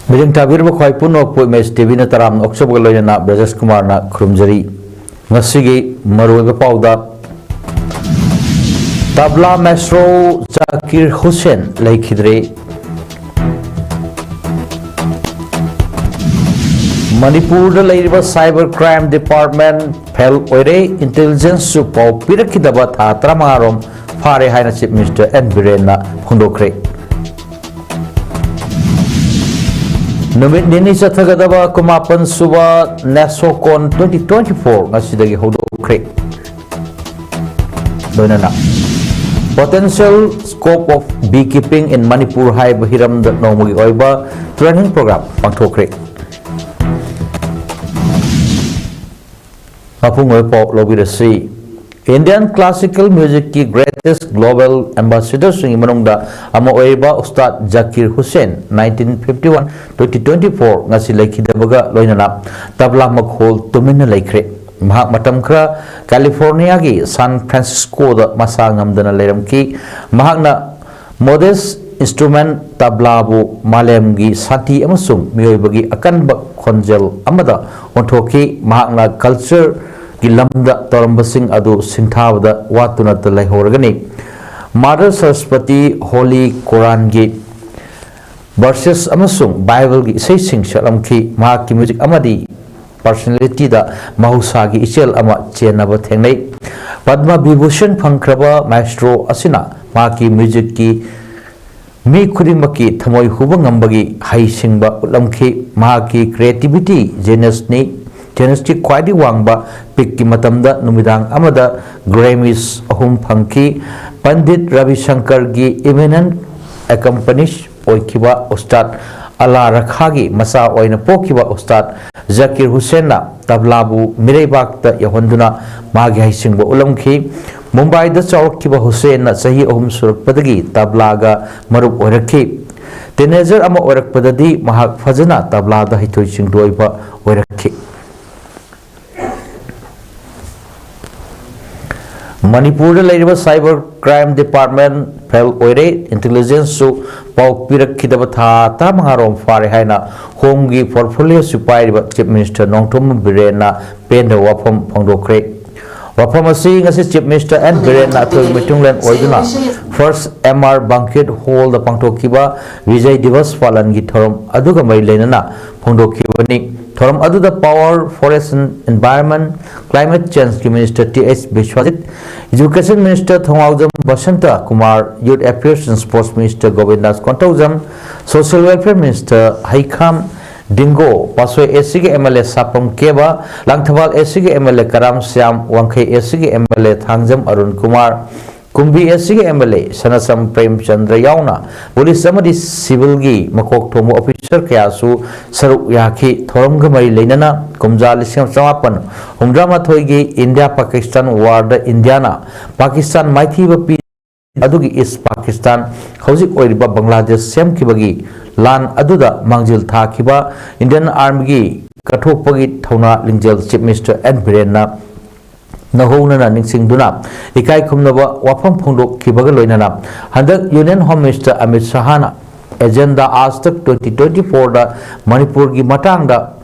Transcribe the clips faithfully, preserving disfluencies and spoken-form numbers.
ꯃꯤꯠꯌꯦꯡ ꯊꯥꯕꯤꯔꯤꯕ ꯈ꯭ꯋꯥꯏ ꯄꯨꯝꯅꯃꯛꯄꯨ ꯏꯃꯦꯖ ꯇꯤꯚꯤꯅ ꯇꯔꯥꯝꯅ ꯑꯣꯛꯆꯕꯒ ꯂꯣꯏꯅꯅ ꯕ꯭ꯔꯖꯦꯁ ꯀꯨꯃꯥꯔꯅ ꯈꯨꯔꯨꯝꯖꯔꯤ꯫ ꯉꯁꯤꯒꯤ ꯃꯔꯨꯑꯣꯏꯕ ꯄꯥꯎꯗ, ꯇꯕ꯭ꯂꯥ ꯃꯦꯁ꯭ꯔꯣ ꯖꯥꯀꯤꯔ ꯍꯨꯁꯦꯟ ꯂꯩꯈꯤꯗ꯭ꯔꯦ꯫ ꯃꯅꯤꯄꯨꯔꯗ ꯂꯩꯔꯤꯕ cyber crime department fail ꯑꯣꯏꯔꯦ, intelligence ꯁꯨ ꯄꯥꯎ ꯄꯤꯔꯛꯈꯤꯗꯕ ꯊꯥ ꯇꯔꯥꯃꯉꯥ ꯔꯣꯝ ꯐꯥꯔꯦ ꯍꯥꯏꯅ Chief Minister N ꯕꯤꯔꯦꯟꯅ ꯐꯣꯡꯗꯣꯛꯈ꯭ꯔꯦ꯫ ꯅꯨꯃꯤꯠ ꯅꯤꯅꯤ ꯆꯠꯊꯒꯗꯕ ꯀꯨꯟꯃꯥꯄꯟ ꯁꯨꯕ NESOCON twenty twenty four ꯉꯁꯤꯗꯒꯤ ꯍꯧꯗꯣꯛꯈ꯭ꯔꯦ꯫ ꯂꯣꯏꯅꯅ Potential Scope of Beekeeping in Manipur ꯍꯥꯏꯕ ꯍꯤꯔꯝꯗ ꯅꯣꯡꯃꯒꯤ ꯑꯣꯏꯕ training program ꯄꯥꯡꯊꯣꯛꯈ꯭ꯔꯦ꯫ ꯃꯄꯨꯡ ꯑꯣꯏꯕ ꯄꯥꯎ ꯂꯧꯕꯤꯔꯁꯤ꯫ Indian classical music ꯀꯤ greatest global ambassador ꯁꯤꯡꯒꯤ ꯃꯅꯨꯡꯗ ꯑꯃ ꯑꯣꯏꯔꯤꯕ ꯎꯁꯇꯥꯗ ꯖꯀꯤꯔ Hussain, nineteen fifty one twenty twenty four, ꯉꯁꯤ ꯂꯩꯈꯤꯗꯕꯒ ꯂꯣꯏꯅꯅ ꯇꯕ꯭ꯂꯥ ꯃꯈꯣꯜ ꯇꯨꯃꯤꯟꯅ ꯂꯩꯈ꯭ꯔꯦ꯫ ꯃꯍꯥꯛ ꯃꯇꯝ ꯈꯔ ꯀꯦꯂꯤꯐꯣꯔꯅꯤꯌꯥꯒꯤ ꯁꯥꯟ ꯐ꯭ꯔꯥꯟꯁꯤꯁꯀꯣꯗ ꯃꯁꯥ ꯉꯝꯗꯅ ꯂꯩꯔꯝꯈꯤ꯫ ꯃꯍꯥꯛꯅ modest instrument ꯇꯕ꯭ꯂꯥꯕꯨ ꯃꯥꯂꯦꯝꯒꯤ ꯁꯥꯟꯇꯤ ꯑꯃꯁꯨꯡ ꯃꯤꯑꯣꯏꯕꯒꯤ ꯑꯀꯟꯕ ꯈꯣꯟꯖꯦꯜ ꯑꯃꯗ ꯑꯣꯟꯊꯣꯛꯈꯤ꯫ ꯃꯍꯥꯛꯅ culture ꯒꯤ ꯂꯝꯗ ꯇꯧꯔꯝꯕꯁꯤꯡ ꯑꯗꯨ ꯁꯤꯡꯊꯥꯕꯗ ꯋꯥꯠꯇꯨꯅꯇ ꯂꯩꯍꯧꯔꯒꯅꯤ꯫ Mother Saraswati, Holy Quran ꯒꯤ verses ꯑꯃꯁꯨꯡ ꯕꯥꯏꯕꯜꯒꯤ ꯏꯁꯩꯁꯤꯡ ꯁꯛꯂꯝꯈꯤ꯫ ꯃꯍꯥꯛꯀꯤ music ꯑꯃꯗꯤ personality ꯗ ꯃꯍꯧꯁꯥꯒꯤ ꯏꯆꯦꯜ ꯑꯃ ꯆꯦꯟꯅꯕ ꯊꯦꯡꯅꯩ꯫ ꯄꯗꯃ ꯕꯤꯚꯨꯁꯟ ꯐꯪꯈ꯭ꯔꯕ ꯃꯥꯏꯁꯇ꯭ꯔꯣ ꯑꯁꯤꯅ ꯃꯍꯥꯛꯀꯤ music ꯀꯤ ꯃꯤ ꯈꯨꯗꯤꯡꯃꯛꯀꯤ ꯊꯃꯣꯏ ꯍꯨꯕ ꯉꯝꯕꯒꯤ ꯍꯩꯁꯤꯡꯕ ꯎꯠꯂꯝꯈꯤ꯫ ꯃꯍꯥꯛꯀꯤ creativity genius ꯅꯤ꯫ Genius ꯀꯤ ꯈ꯭ꯋꯥꯏꯗꯒꯤ ꯋꯥꯡꯕ peak ꯀꯤ ꯃꯇꯝꯗ ꯅꯨꯃꯤꯗꯥꯡ ꯑꯃꯗ Grammys ꯑꯍꯨꯝ ꯐꯪꯈꯤ꯫ ꯄꯟꯗꯤꯠ ꯔꯕꯤ ꯁꯪꯀꯔꯒꯤ eminent accompanist ꯑꯣꯏꯈꯤꯕ ꯎꯁꯇꯥꯗ ꯑꯂꯥ ꯔꯈꯥꯒꯤ ꯃꯆꯥ ꯑꯣꯏꯅ ꯄꯣꯛꯈꯤꯕ ꯎꯁꯇꯥꯗ ꯖꯀꯤꯔ ꯍꯨꯁꯦꯟꯅ ꯇꯕ꯭ꯂꯥꯕꯨ ꯃꯤꯔꯩꯕꯥꯛꯇ ꯌꯧꯍꯟꯗꯨꯅ ꯃꯥꯒꯤ ꯍꯩꯁꯤꯡꯕ ꯎꯠꯂꯝꯈꯤ꯫ ꯃꯨꯝꯕꯥꯏꯗ ꯆꯥꯎꯔꯛꯈꯤꯕ ꯍꯨꯁꯦꯟꯅ ꯆꯍꯤ ꯑꯍꯨꯝ ꯁꯨꯔꯛꯄꯗꯒꯤ ꯇꯕ꯭ꯂꯥꯒ ꯃꯔꯨꯞ ꯑꯣꯏꯔꯛꯈꯤ꯫ Teenager ꯑꯃ ꯑꯣꯏꯔꯛꯄꯗꯗꯤ ꯃꯍꯥꯛ ꯐꯖꯅ ꯇꯕ꯭ꯂꯥꯗ ꯍꯩꯊꯣꯏ ꯁꯤꯡꯊꯣꯏꯕ ꯑꯣꯏꯔꯛꯈꯤ꯫ ꯃꯅꯤꯄꯨꯔꯗ ꯂꯩꯔꯤꯕ cyber crime department fail ꯑꯣꯏꯔꯦ, intelligence ꯁꯨ ꯄꯥꯎ ꯄꯤꯔꯛꯈꯤꯗꯕ ꯊꯥ ꯇꯔꯥꯃꯉꯥ ꯔꯣꯝ ꯐꯥꯔꯦ ꯍꯥꯏꯅ Home ꯒꯤ portfolio ꯁꯨ ꯄꯥꯏꯔꯤꯕ Chief Minister ꯅꯣꯡꯊꯣꯝꯕꯝ ꯕꯤꯔꯦꯟꯅ ꯄꯦꯟꯗꯕ ꯋꯥꯐꯝ ꯐꯣꯡꯗꯣꯛꯈ꯭ꯔꯦ꯫ ꯋꯥꯐꯝ ꯑꯁꯤ ꯉꯁꯤ Chief Minister ꯑꯦꯟ ꯕꯤꯔꯦꯟꯅ ꯑꯊꯣꯏꯕ ꯃꯤꯇꯨꯡꯂꯦꯟ ꯑꯣꯏꯗꯨꯅ First M R Banquet Hall ꯗ ꯄꯥꯡꯊꯣꯛꯈꯤꯕ ꯕꯤꯖꯌ ꯗꯤꯕꯁ ꯄꯥꯂꯟꯒꯤ ꯊꯧꯔꯝ ꯑꯗꯨꯒ ꯃꯔꯤ ꯂꯩꯅꯅ ꯐꯣꯡꯗꯣꯛꯈꯤꯕꯅꯤ꯫ ꯊꯧꯔꯝ ꯑꯗꯨꯗ Power, Forest and Environment, Climate Change ꯀꯤ Minister T H Biswajit, Education Minister Thongjaojam Basanta Kumar, Youth Affairs and Sports Minister Govindas Konthoujam, Social Welfare Minister Heikham Dingo, Patsoi S C ꯒꯤ ꯑꯦꯝ ꯑꯦꯜ ꯑꯦ ꯁꯥꯄꯝ ꯀꯦꯕ, ꯂꯥꯡꯊꯕꯥꯜ ꯑꯦꯁ ꯁꯤ ꯒꯤ M L A Karam Shyam, Wangkhei S C ꯒꯤ M L A Thangjam Arun Kumar, Kumbi S C ꯒꯤ M L ꯑꯦ ꯁꯅꯥꯁꯝ ꯄ꯭ꯔꯦꯝꯆꯟꯗ꯭ꯔ ꯌꯥꯎꯅ police ꯑꯃꯗꯤ ꯁꯤꯚꯤꯜꯒꯤ ꯃꯀꯣꯛ ꯊꯣꯡꯕ officer ꯀꯌꯥꯁꯨ ꯁꯔꯨꯛ ꯌꯥꯈꯤ꯫ ꯊꯧꯔꯝꯒ ꯃꯔꯤ ꯂꯩꯅꯅ ꯀꯨꯝꯖꯥ ꯂꯤꯁꯤꯡ ꯑꯃ ꯆꯃꯥꯄꯟ ꯍꯨꯝꯐꯨꯇꯔꯥꯃꯥꯊꯣꯏꯒꯤ ꯏꯟꯗꯤꯌꯥ ꯄꯥꯀꯤꯁꯇꯥꯟ ꯋꯥꯔꯗ ꯏꯟꯗꯤꯌꯥꯅ ꯄꯥꯀꯤꯁꯇꯥꯟ ꯃꯥꯏꯊꯤꯕ ꯄꯤ ꯑꯗꯨꯒꯤ ꯏꯁ ꯄꯥꯀꯤꯁꯇꯥꯟ, ꯍꯧꯖꯤꯛ ꯑꯣꯏꯔꯤꯕ ꯕꯪꯒ꯭ꯂꯥꯗꯦꯁ ꯁꯦꯝꯈꯤꯕꯒꯤ ꯂꯥꯟ ꯑꯗꯨꯗ ꯃꯥꯡꯖꯤꯜ ꯊꯥꯈꯤꯕ ꯏꯟꯗꯤꯌꯟ ꯑꯥꯔꯃꯤꯒꯤ ꯀꯠꯊꯣꯛꯄꯒꯤ ꯊꯧꯅꯥ ꯂꯤꯡꯖꯦꯜ ꯆꯤꯐ ꯃꯤꯅꯤꯁꯇꯔ ꯑꯦꯟ ꯕꯤꯔꯦꯟꯅ ꯅꯧꯍꯧꯅꯅ ꯅꯤꯡꯁꯤꯡꯗꯨꯅ ꯏꯀꯥꯏ ꯈꯨꯝꯅꯕ ꯋꯥꯐꯝ ꯐꯣꯡꯗꯣꯛꯈꯤꯕꯒ ꯂꯣꯏꯅꯅ ꯍꯟꯗꯛ ꯌꯨꯅꯤꯌꯟ ꯍꯣꯝ ꯃꯤꯅꯤꯁꯇꯔ ꯑꯃꯤꯠ ꯁꯍꯥꯅ agenda Aaj Tak twenty twenty ꯐꯣꯔꯗ ꯃꯅꯤꯄꯨꯔꯒꯤ ꯃꯇꯥꯡꯗ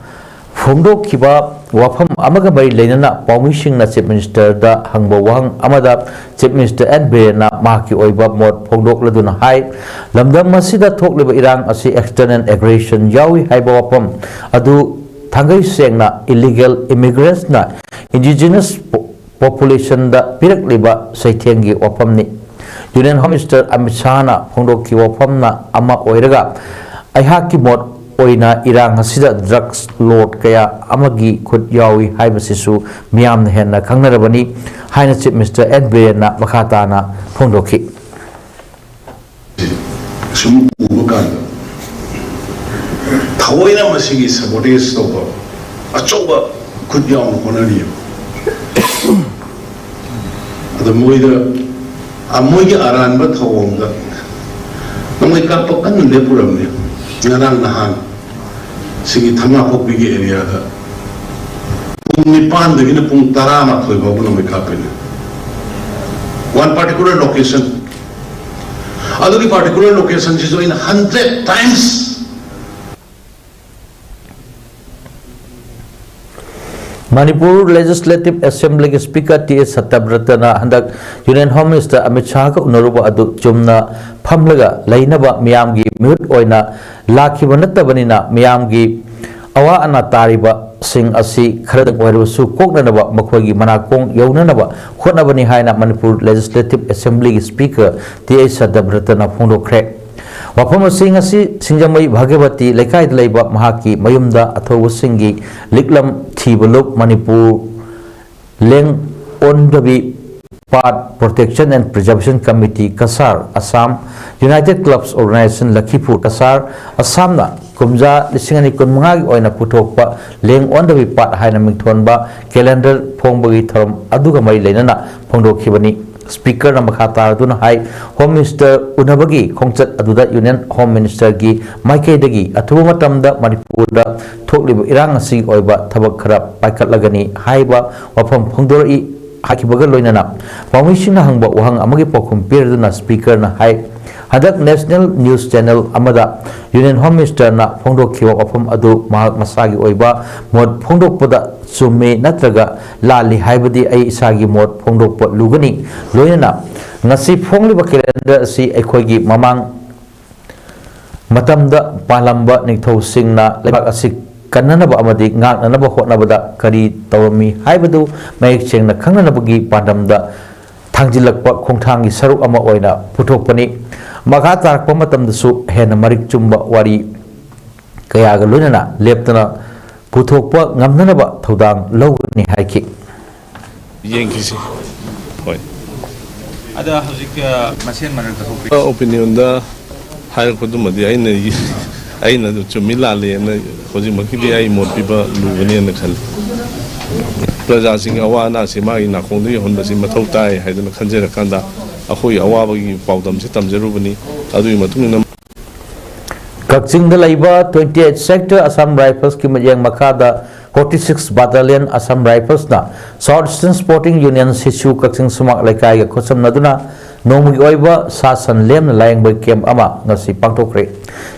ꯐꯣꯡꯗꯣꯛꯈꯤꯕ ꯋꯥꯐꯝ ꯑꯃꯒ ꯃꯔꯤ ꯂꯩꯅꯅ ꯄꯥꯎꯃꯤꯁꯤꯡꯅ ꯆꯤꯐ ꯃꯤꯅꯤꯁꯇꯔꯗ ꯍꯪꯕ ꯋꯥꯍꯪ ꯑꯃꯗ ꯆꯤꯐ ꯃꯤꯅꯤꯁꯇꯔ ꯑꯦꯟ ꯕꯤꯔꯦꯟꯅ ꯃꯍꯥꯛꯀꯤ ꯑꯣꯏꯕ ꯃꯣꯠ ꯐꯣꯡꯗꯣꯛꯂꯗꯨꯅ ꯍꯥꯏ, ꯂꯝꯗꯝ ꯑꯁꯤꯗ ꯊꯣꯛꯂꯤꯕ ꯏꯔꯥꯡ ꯑꯁꯤ external aggression ꯌꯥꯎꯏ ꯍꯥꯏꯕ ꯋꯥꯐꯝ ꯑꯗꯨ ꯊꯥꯡꯒꯩ ꯁꯦꯡꯅ illegal immigrants ꯅ indigenous po-, population ꯗ ꯄꯤꯔꯛꯂꯤꯕ ꯆꯩꯊꯦꯡꯒꯤ ꯋꯥꯐꯝꯅꯤ꯫ ꯌꯨꯅꯤꯌꯟ ꯍꯣꯝ ꯃꯤꯅꯤꯁꯇꯔ ꯑꯃꯤꯠ ꯁꯍꯥꯅ ꯐꯣꯡꯗꯣꯛꯈꯤꯕ ꯋꯥꯐꯝꯅ ꯑꯃ ꯑꯣꯏꯔꯒ, ꯑꯩꯍꯥꯛꯀꯤ ꯃꯣꯠ ꯑꯣꯏꯅ ꯏꯔꯥꯡ ꯑꯁꯤꯗ drugs lord ꯀꯌꯥ ꯑꯃꯒꯤ ꯈꯨꯠ ꯌꯥꯎꯏ ꯍꯥꯏꯕꯁꯤꯁꯨ ꯃꯤꯌꯥꯝꯅ ꯍꯦꯟꯅ ꯈꯪꯅꯔꯕꯅꯤ ꯍꯥꯏꯅ ꯆꯤꯐ ꯃꯤꯅꯤꯁꯇꯔ ꯑꯦꯟ ꯕꯤꯔꯦꯟꯅ ꯃꯈꯥ ꯇꯥꯅ ꯐꯣꯡꯗꯣꯛꯈꯤ꯫ ꯁꯨꯝ ꯎꯕ ꯀꯥꯟꯗ ꯊꯑꯣꯏꯅ ꯃꯁꯤꯒꯤ sabotage ꯇꯧꯕ ꯑꯆꯧꯕ ꯈꯨꯠ ꯌꯥꯎꯅ ꯍꯣꯠꯅꯔꯤꯑꯕ꯫ ꯑꯗ ꯃꯣꯏꯗ, ꯑ, ꯃꯣꯏꯒꯤ ꯑꯔꯥꯟꯕ ꯊꯧꯑꯣꯡꯗ ꯅꯣꯡꯃꯩ ꯀꯥꯞꯄ ꯀꯟꯅ ꯂꯦꯞꯄꯨꯔꯕꯅꯤ꯫ ꯉꯔꯥꯡ ꯅꯍꯥꯟ ꯁꯤꯒꯤ ꯊꯝꯅꯥꯄꯣꯛꯄꯤꯒꯤ area ꯗ ꯄꯨꯡ ꯅꯤꯄꯥꯟꯗꯒꯤꯅ ꯄꯨꯡ ꯇꯔꯥꯃꯥꯊꯣꯏ ꯐꯥꯎꯕ ꯅꯣꯡꯃꯩ ꯀꯥꯞꯄꯤꯅꯦ꯫ One particular location, ꯑꯗꯨꯒꯤ particular location ꯁꯤꯁꯨ ꯑꯩꯅ hundred times ꯃꯅꯤꯄꯨꯔ ꯂꯦꯖꯤꯁꯂꯦꯇꯤꯚ ꯑꯦꯁꯦꯝꯕ꯭ꯂꯤꯒꯤ ꯁ꯭ꯄꯤꯀꯔ ꯇꯤ ꯑꯦꯁ ꯁꯇ꯭ꯌꯕ꯭ꯔꯇꯅ ꯍꯟꯗꯛ ꯌꯨꯅꯤꯌꯟ ꯍꯣꯝ ꯃꯤꯅꯤꯁꯇꯔ ꯑꯃꯤꯠ ꯁꯥꯍꯒ ꯎꯅꯔꯨꯕ ꯑꯗꯨ ꯆꯨꯝꯅ ꯐꯝꯂꯒ ꯂꯩꯅꯕ ꯃꯤꯌꯥꯝꯒꯤ ꯃꯤꯍꯨꯠ ꯑꯣꯏꯅ ꯂꯥꯛꯈꯤꯕ ꯅꯠꯇꯕꯅꯤꯅ ꯃꯤꯌꯥꯝꯒꯤ ꯑꯋꯥ ꯑꯅꯥ ꯇꯥꯔꯤꯕꯁꯤꯡ ꯑꯁꯤ ꯈꯔꯗꯪ ꯑꯣꯏꯔꯕꯁꯨ ꯀꯣꯛꯅꯅꯕ ꯃꯈꯣꯏꯒꯤ ꯃꯅꯥꯀꯣꯡ ꯌꯧꯅꯅꯕ ꯍꯣꯠꯅꯕꯅꯤ ꯍꯥꯏꯅ ꯃꯅꯤꯄꯨꯔ ꯂꯦꯖꯤꯁꯂꯦꯇꯤꯚ ꯑꯦꯁꯦꯝꯕ꯭ꯂꯤꯒꯤ ꯁ꯭ꯄꯤꯀꯔ ꯇꯤ ꯑꯦꯁ ꯁꯇ꯭ꯌꯕ꯭ꯔꯇꯅ ꯐꯣꯡꯗꯣꯛꯈ꯭ꯔꯦ꯫ ꯋꯥꯐꯝ ꯑꯁꯤ ꯉꯁꯤ ꯁꯤꯡꯖꯃꯩ ꯚꯥꯒ꯭ꯌꯕꯇꯤ ꯂꯩꯀꯥꯏꯗ ꯂꯩꯕ ꯃꯍꯥꯛꯀꯤ ꯃꯌꯨꯝꯗ ꯑꯊꯧꯕꯁꯤꯡꯒꯤ ꯂꯤꯛꯂꯝ ꯊꯤꯕ ꯂꯨꯞ ꯃꯅꯤꯄꯨꯔ ꯂꯦꯡ ꯑꯣꯟꯗꯕꯤ ꯄꯥꯠ Protection and Preservation Committee Cachar Assam, United Clubs Organisation ꯂꯈꯤꯄꯨꯔ Cachar ꯑꯁꯥꯝꯅ ꯀꯨꯝꯖꯥ ꯂꯤꯁꯤꯡ ꯑꯅꯤ ꯀꯨꯟꯃꯉꯥꯒꯤ ꯑꯣꯏꯅ ꯄꯨꯊꯣꯛꯄ ꯂꯦꯡ ꯑꯣꯟꯗꯕꯤ ꯄꯥꯠ ꯍꯥꯏꯅ ꯃꯤꯡꯊꯣꯟꯕ ꯀꯦꯂꯦꯟꯗꯔ ꯐꯣꯡꯕꯒꯤ ꯊꯧꯔꯝ ꯑꯗꯨꯒ ꯃꯔꯤ ꯂꯩꯅꯅ ꯐꯣꯡꯗꯣꯛꯈꯤꯕꯅꯤ꯫ ꯁ꯭ꯄꯤꯀꯔꯅ ꯃꯈꯥ ꯇꯥꯔꯗꯨꯅ ꯍꯥꯏ, ꯍꯣꯝ ꯃꯤꯅꯤꯁꯇꯔ ꯎꯅꯕꯒꯤ ꯈꯣꯡꯆꯠ ꯑꯗꯨꯗ ꯌꯨꯅꯤꯌꯟ ꯍꯣꯝ ꯃꯤꯅꯤꯁꯇꯔꯒꯤ ꯃꯥꯏꯀꯩꯗꯒꯤ ꯑꯊꯨꯕ ꯃꯇꯝꯗ ꯃꯅꯤꯄꯨꯔꯗ ꯊꯣꯛꯂꯤꯕ ꯏꯔꯥꯡ ꯑꯁꯤꯒꯤ ꯑꯣꯏꯕ ꯊꯕꯛ ꯈꯔ ꯄꯥꯏꯈꯠꯂꯒꯅꯤ ꯍꯥꯏꯕ ꯋꯥꯐꯝ ꯐꯣꯡꯗꯣꯔꯛꯏ ꯍꯥꯏꯈꯤꯕꯒ ꯂꯣꯏꯅꯅ ꯄꯥꯎꯃꯤꯁꯤꯡꯅ ꯍꯪꯕ ꯋꯥꯍꯪ ꯑꯃꯒꯤ ꯄꯥꯎꯈꯨꯝ ꯄꯤꯔꯗꯨꯅ ꯁ꯭ꯄꯤꯀꯔꯅ ꯍꯥꯏ, ꯍꯟꯗꯛ ꯅꯦꯁꯅꯦꯜ ꯅ꯭ꯌꯨꯁ ꯆꯦꯅꯦꯜ ꯑꯃꯗ ꯌꯨꯅꯤꯌꯟ ꯍꯣꯝ ꯃꯤꯅꯤꯁꯇꯔꯅ ꯐꯣꯡꯗꯣꯛꯈꯤꯕ ꯋꯥꯐꯝ ꯑꯗꯨ ꯃꯍꯥꯛ ꯃꯁꯥꯒꯤ ꯑꯣꯏꯕ ꯃꯣꯠ ꯐꯣꯡꯗꯣꯛꯄꯗ ꯆꯨꯝꯃꯤ ꯅꯠꯇ꯭ꯔꯒ ꯂꯥꯜꯂꯤ ꯍꯥꯏꯕꯗꯤ ꯑꯩ ꯏꯁꯥꯒꯤ ꯃꯣꯠ ꯐꯣꯡꯗꯣꯛꯄ ꯂꯨꯒꯅꯤ꯫ ꯂꯣꯏꯅꯅ ꯉꯁꯤ ꯐꯣꯡꯂꯤꯕ ꯀꯦꯂꯦꯟꯗꯔ ꯑꯁꯤ ꯑꯩꯈꯣꯏꯒꯤ ꯃꯃꯥꯡ ꯃꯇꯝꯗ ꯄꯥꯜꯂꯝꯕ ꯅꯤꯡꯊꯧꯁꯤꯡꯅ ꯂꯩꯕꯥꯛ ꯑꯁꯤ ꯀꯟꯅꯅꯕ ꯑꯃꯗꯤ ꯉꯥꯛꯅꯅꯕ ꯍꯣꯠꯅꯕꯗ ꯀꯔꯤ ꯇꯧꯔꯝꯃꯤ ꯍꯥꯏꯕꯗꯨ ꯃꯌꯦꯛ ꯁꯦꯡꯅ ꯈꯪꯅꯅꯕꯒꯤ ꯄꯥꯟꯗꯝꯗ ꯊꯥꯡꯖꯤꯜꯂꯛꯄ ꯈꯣꯡꯊꯥꯡꯒꯤ ꯁꯔꯨꯛ ꯑꯃ ꯑꯣꯏꯅ ꯄꯨꯊꯣꯛꯄꯅꯤ꯫ ꯃꯈꯥ ꯇꯥꯔꯛꯄ ꯃꯇꯝꯗꯁꯨ ꯍꯦꯟꯅ ꯃꯔꯤꯛ ꯆꯨꯝꯕ ꯋꯥꯔꯤ ꯀꯌꯥꯒ ꯂꯣꯏꯅꯅ ꯂꯦꯞꯇꯅ ꯄꯨꯊꯣꯛꯄ ꯉꯝꯅꯅꯕ ꯊꯧꯗꯥꯡ ꯂꯧꯒꯅꯤ ꯍꯥꯏꯈꯤ꯫ ꯌꯦꯡꯈꯤꯁꯤ꯫ ꯍꯣꯏ꯫ ꯑꯗ ꯍꯧꯖꯤꯛ ꯑ, ꯃꯁꯦꯟ ꯃꯔꯛꯇ ꯊꯣꯛꯄꯤ ꯑꯣꯄꯤꯅꯤꯌꯟꯗ ꯍꯥꯏꯔꯛꯄꯗꯨꯃꯗꯤ ꯑꯩꯅ ꯑꯩꯅ ꯆꯨꯝꯃꯤ ꯂꯥꯜꯂꯤꯅ ꯍꯧꯖꯤꯛꯃꯛꯀꯤꯗꯤ ꯑꯩ ꯃꯣꯠ ꯄꯤꯕ ꯂꯨꯒꯅꯤꯅ ꯈꯜꯂꯤ꯫ ꯄ꯭ꯔꯖꯥꯁꯤꯡꯒꯤ ꯑꯋꯥ ꯑꯅꯥꯁꯤ ꯃꯥꯒꯤ ꯅꯥꯀꯣꯡꯗ ꯌꯧꯍꯟꯕꯁꯤ ꯃꯊꯧ ꯇꯥꯏ ꯍꯥꯏꯗꯅ ꯈꯟꯖꯔꯀꯥꯟꯗ ꯑꯩꯈꯣꯏꯒꯤ ꯑꯋꯥꯕꯒꯤ ꯄꯥꯎꯗꯝꯁꯤ ꯇꯝꯖꯔꯨꯕꯅꯤ꯫ ꯑꯗꯨꯒꯤ ꯃꯇꯨꯡ ꯏꯟꯅ ꯀꯛꯆꯤꯡꯗ ꯂꯩꯕ twenty eight sector Assam Riflesꯀꯤ ꯃꯤꯠꯌꯦꯡ ꯃꯈꯥꯗ forty six Battalion Assam Riflesꯅ South Eastern Sporting Union ꯁꯤꯁꯨ ꯀꯛꯆꯤꯡ ꯁꯨꯃꯥꯡ ꯂꯩꯀꯥꯏꯒ ꯈꯨꯠꯁꯝꯅꯗꯨꯅ ꯅꯣꯡꯃꯒꯤ ꯑꯣꯏꯕ ꯁꯥ ꯁꯟ ꯂꯦꯝꯅ ꯂꯥꯌꯦꯡꯕꯒꯤ ꯀꯦꯝꯞ ꯑꯃ ꯉꯁꯤ ꯄꯥꯡꯊꯣꯛꯈ꯭ꯔꯦ꯫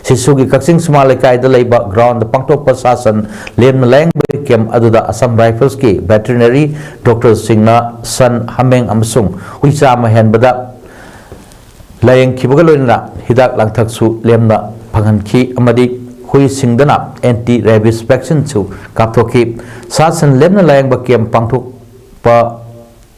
ꯁꯤꯁꯨꯒꯤ ꯀꯛꯆꯤꯡ ꯁꯨꯃꯥꯡ ꯂꯩꯀꯥꯏꯗ ꯂꯩꯕ ꯒ꯭ꯔꯥꯎꯟꯗ ꯄꯥꯡꯊꯣꯛꯄ ꯁꯥ ꯁꯟ ꯂꯦꯝꯅ ꯂꯥꯌꯦꯡꯕꯒꯤ ꯀꯦꯝꯞ ꯑꯗꯨꯗ Assam Riflesꯀꯤ ꯚꯦꯇꯔꯤꯅꯔꯤ ꯗꯣꯛꯇꯔꯁꯤꯡꯅ ꯁꯟ, ꯍꯥꯃꯦꯡ ꯑꯃꯁꯨꯡ ꯍꯨꯏ ꯆꯥꯝꯃ ꯍꯦꯟꯕꯗ ꯂꯥꯌꯦꯡꯈꯤꯕꯒ ꯂꯣꯏꯅꯅ ꯍꯤꯗꯥꯛ ꯂꯥꯡꯊꯛꯁꯨ ꯂꯦꯝꯅ ꯐꯪꯍꯟꯈꯤ ꯑꯃꯗꯤ ꯍꯨꯏꯁꯤꯡꯗꯅ anti rabies vaccineꯁꯨ ꯀꯥꯞꯊꯣꯛꯈꯤ꯫ ꯁꯥ ꯁꯟ ꯂꯦꯝꯅ ꯂꯥꯌꯦꯡꯕ ꯀꯦꯝꯞ ꯄꯥꯡꯊꯣꯛꯄ